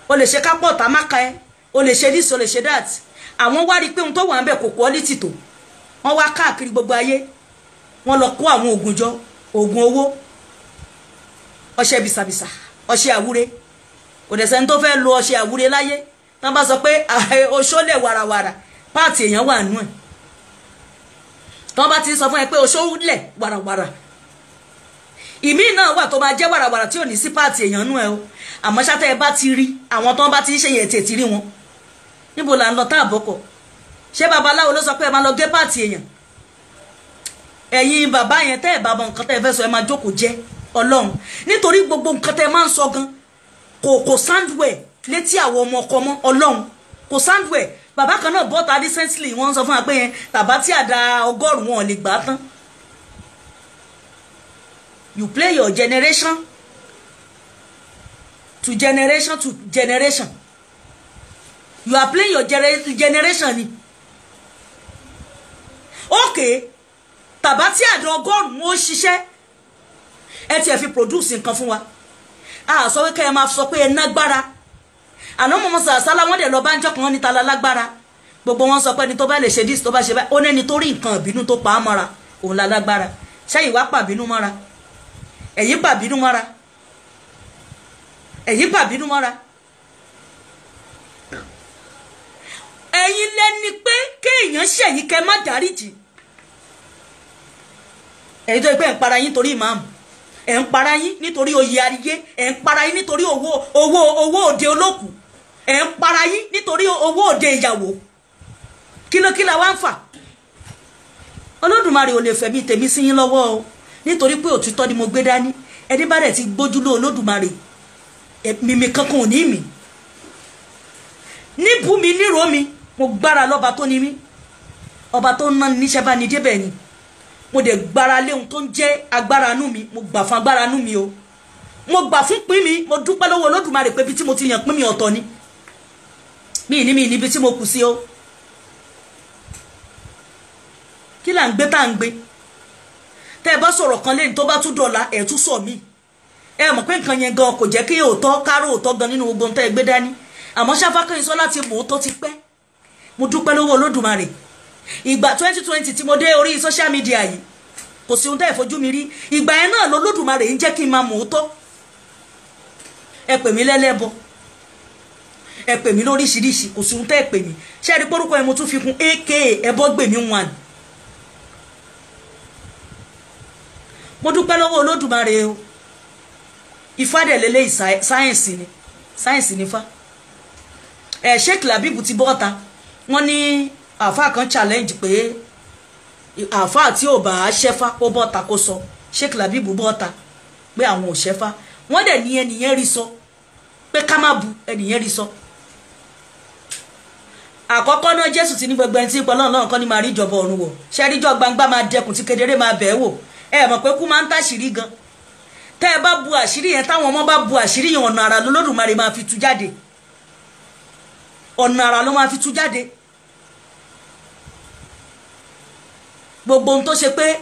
o lè ṣe kápọ̀ tá má ka ẹ, o lè ṣe this, o lè ṣe that. Àwọn wá rí i pé ohun tó wà ń bẹ̀ kò quality tó, wọ́n wá káàkiri gbogbo ayé, wọ́n lọ kó àwọn oògùn jọ, oògùn owó, ọṣẹ bìsàbìsà, ọṣẹ àwúre. Kò dẹ̀ sẹ́ni tó fẹ́ lo ọṣẹ àwúre láyé tán bá sọ pé oṣó lè wàràwàrà, páàtì èèyàn wà nù ẹ̀. Tán bá ti sọ fún ẹ pé oṣó lẹ̀ wàràwàrà, ìmí náà wà tó máa jẹ́ wàràwàrà tí ò ní sí páàtì èèyàn nù ẹ o. Àmọ́ ṣá, tẹ́ ẹ bá ti rí àwọn tán bá ti ń ṣe yẹn, tètè rí wọn. Níbo là ń lọ tá àbọ̀kọ̀? Ṣé babaláwo ló sọ pé ẹ máa lọ gé páàtì èèyàn? Ẹ̀yin bàbá yẹn, tẹ́ ẹ̀ bá mọ nǹkan tẹ́ ẹ fẹ́ sọ, ẹ máa jókòó jẹ́ Ọlọ́run, nítorí gbogbo nǹkan tẹ́ ẹ máa ń sọ gan kò sound well létí àwọn ọmọ ọkọ mọ́. Ọlọ́run, kò sound well. Bàbá kan náà bọ́ta recently, wọ́n ń sọ fún wa pé yẹn tàbá tí àdá 100 wọn ò lè gbà á tán. You play your generation to generation to generation, you are playing your generation ni. Okay, tàbá tí àdá 100 ó ṣiṣẹ́, ẹ tiẹ̀ fi produce nǹkan fún wa. A sọ pé kẹ́ ẹ máa sọ pé ẹ nágbára. Àná mọ̀mọ́ sàṣálá, wọ́n dẹ̀ lọ bá ń jọ́ kan níta lálágbára, gbogbo wọn sọ pé ẹni tó bá lè ṣe this, tó bá ṣe báyìí, ó ní ẹni tó rí nǹkan ìbínú tó pa á mọ́ra, òun lálágbára. Ṣẹ́yìn wá pàbínú mọ́ra? Ẹ̀yìn pàbínú mọ́ra, ẹ̀yìn pàbínú mọ́ra. Ẹ̀yin lẹ́ni pé kéèyàn ṣẹ̀yìn kẹ́ má dáríjì. Ẹ̀yin tó yẹ pé ẹ̀ ń para yín torí ìmáàmù, ẹ̀ ń para yín nítorí oyè ayé, ẹ̀ ń para yín nítorí owó òde olókù, ẹ̀ ń para yín nítorí owó òde ìyàwó, kí la wá ń fà? Olódùmarè ò lè fẹ̀mí tèmi sí yín lọ́wọ́ o, nítorí pé òtítọ́ ni mo gbé dání. Ẹni bá dẹ̀ ti gbójúlé Olódùmarè, mímí kankan ò ní mí níbú mi nírò mi. Mo gbára lọ́ba tó ní mí, ọba tó ń ná níṣẹ́ bá ní débẹ̀ ni. Mo dẹ̀ gbára lé ohun tó ń jẹ́ agbára inú mi. Mo gbà fún agbára inú mi o, mo gbà fún pín mi. Mo dúpẹ́ lọ́wọ́ Olódùmarè pé ibi tí mo ti yàn pín mi ọ̀tọ̀ ni. Mi ní mi níbi tí mo kù sí o. Kí là ń gbé tá à ń gbé? Tẹ́ ẹ bá sọ̀rọ̀ kan lẹ́yìn tó bá tún dọ̀la ẹ̀ tún sọ mí. Ẹ mọ̀ pé nǹkan yẹn gan kò jẹ́ kí òótọ́ kárò òótọ́ gan nínú gbogbo ohun tẹ́ ẹ gbé dání. Àmọ́ Ṣáfákẹ́yìnsọ́lá ti mọ̀ òótọ́ ti pẹ́. Mo dúpẹ́ lọ́wọ́ Olódùmarè. Ìgbà 2020 tí mo dé orí social media yìí, kò sí ohun tẹ́ ẹ fojú mi rí. Ìgbà yẹn náà lOlódùmarè ń jẹ́ kí n máa mọ̀ òótọ́. Ẹ pè mí lẹ́lẹ́bọ, ẹ pè mí lóríṣiríṣi, kò sí ohun tẹ́ ẹ pè mí. Ṣé ẹ rí pórúkọ ẹ mo tún fi kún aka Ẹbọgbèmí 1. Mo dúpẹ́ lọ́wọ́ Olódùmarè o. Ifá dẹ̀ lélẹ́yìí, sáyẹ̀nsì ni, sáyẹ̀nsì ni Ifá. Ẹ̀ Sheikh Labeeb ti bọ́ta, wọ́n ní àáfàá kan challenge pé àáfàá tí ò bá ṣẹ́fá ó bọ́ta kó sọ. Sheikh Labeeb bọ́ta pé àwọn ò ṣẹ́fá, wọ́n dẹ̀ ní ẹnìyẹn rí sọ pé ká má bu ẹnìyẹn rí sọ. Àkọ́kọ́ náà Jésù ti ní gbogbo ẹni tí ń pọ̀ lọ́nà lọ́nà kan ní máa rí ìjọba ọ̀run wọ̀. Ṣẹ́ríjọ́ gbangba máa dẹkùn tí kedere máa bẹ̀ẹ́ wò. Ẹ mọ̀ pé kú máa ń tàṣírí gan. Tẹ́ ẹ bá bu àṣírí yẹn, táwọn ọmọ bá bu àṣírí yẹn, ọ̀nà àrà lOlódùmarè máa fi tú jáde. Ọ̀nà àrà ló máa fi tú jáde. Gbogbo ohun tó ṣe pé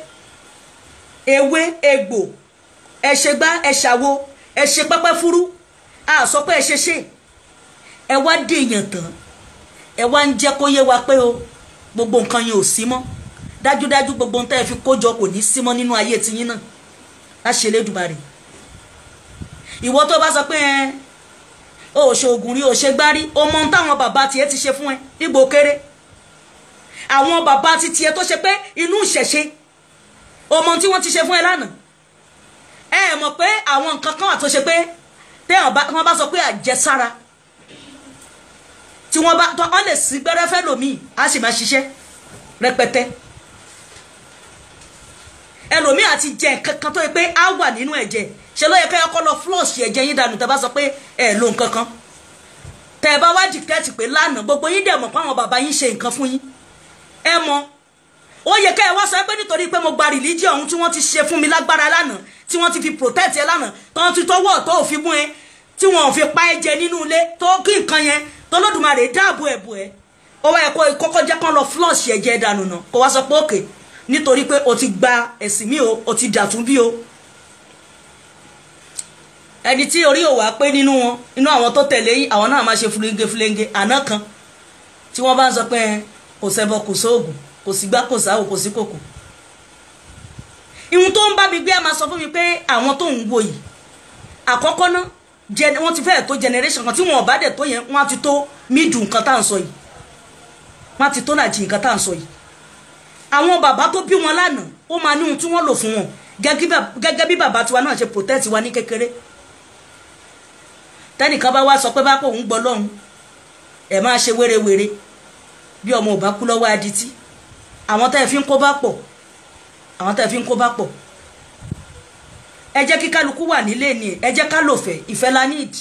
ewé egbò, ẹ ṣe gbá, ẹ ṣàwo, ẹ ṣe pẹ́pẹ́ fúrú, a sọ pé ẹ ṣe ṣe. Ẹ wá dèèyàn tán, ẹ wá ń jẹ́ kó yé wa pé o gbogbo nǹkan yẹn ò sí mọ́. Dájúdájú gbogbo ohun tẹ́ ẹ fi kó jọ kò ní sí mọ́ nínú ayé tiyín náà. Láṣẹ Elédùmarè. Ìwọ tó bá sọ pé ẹ o ṣoògùn rí, o ṣe gbárí, o mọ ohun táwọn bàbá tiẹ̀ ti ṣe fún ẹ nígbò kéré. Àwọn bàbá ti tiẹ̀ tó ṣe pé inú ìṣẹ̀ṣe, o mọ ohun tí wọ́n ti ṣe fún ẹ lánàá. Ẹ mọ̀ pé àwọn nǹkan kan wà tó ṣe pé wọ́n bá sọ pé àjẹsára tí wọ́n bá tọ́ lè sí gbẹ́rẹ́fẹ́ lòmíì á sì máa ṣiṣẹ́ rẹpẹtẹ. Ẹlòmíì àti jẹ nǹkan kan tó yẹ pé á wà nínú ẹ̀jẹ̀. Ṣe ló yẹ kẹ́ ọkọ lọ flush ẹ̀jẹ̀ yín dànù tẹ́ bá sọ pé ẹ lo nǹkan kan. Tẹ́ bá wá dìkẹ́tì pé lánàá gbogbo yín dẹ̀ mọ̀ pé àwọn bàbá yín ṣe nǹkan fún yín. Ẹ mọ̀ ó yẹ kẹ́ ẹ wá sọ pé nítorí pé mo gba religion ọ̀hún tí wọ́n ti ṣe fún mi lágbára lánàá, tí wọ́n ti fi protect ẹ lánàá, tó ti tọwọ́ tó fi mú ẹ, tí wọ́n ò fi pa ẹ jẹ nínú ilé, tó kí nǹkan yẹn tọ́lọ́dùmarè dáàbò ẹ̀bù ẹ. Ó wá yẹ kó kọ́kọ́ jẹ́ kán lọ flush ẹ̀jẹ̀ dànù náà, kó wá sọ pé òkè nítorí pé o ti gba ẹ̀sìn mi o, o ti dàtún bí o. Ẹni tí orí ò wá pé nínú wọn, inú àwọn tó tẹ̀lé yín, àwọn náà máa ṣe fúlenge fúlenge àná kan tí wọ́n bá ń sọ pé kò ṣẹbọ, kò sóògùn, kò sí gbá, kò sáwò, kò sí kòkò. Ihun tó ń bá mi gbé a máa sọ fún mi pé àwọn tó ń wo yìí àkọ́kọ́ náà wọ́n ti fẹ́ẹ̀ tó generation kan tí wọn ò bá dẹ̀ tó yẹn, wọ́n á ti tó mídùú nǹkan tá à ń sọ yìí, wọ́n á ti tó làjì nǹkan tá à ń sọ yìí. Àwọn bàbá tó bí wọn lánàá ó máa ní ohun tí wọ́n lò fún wọn, gẹ́gẹ́ bí bàbá tiwa náà ṣe protect wa ní kékeré. Tẹ́nìkan bá wá sọ pé bá kò ń gbọ́ lọ́hùn, ẹ̀ máa ṣe wérewère bí ọmọ ò bá kú lọ́wọ́ adití. Àwọn tẹ́ ẹ fi ń kó bá pọ̀, àwọn tẹ́ ẹ fi ń kó bá pọ̀. Ẹ jẹ́ kí kálukú wà nílé ni, ẹ jẹ́ ká lòfẹ́, ìfẹ́ la need.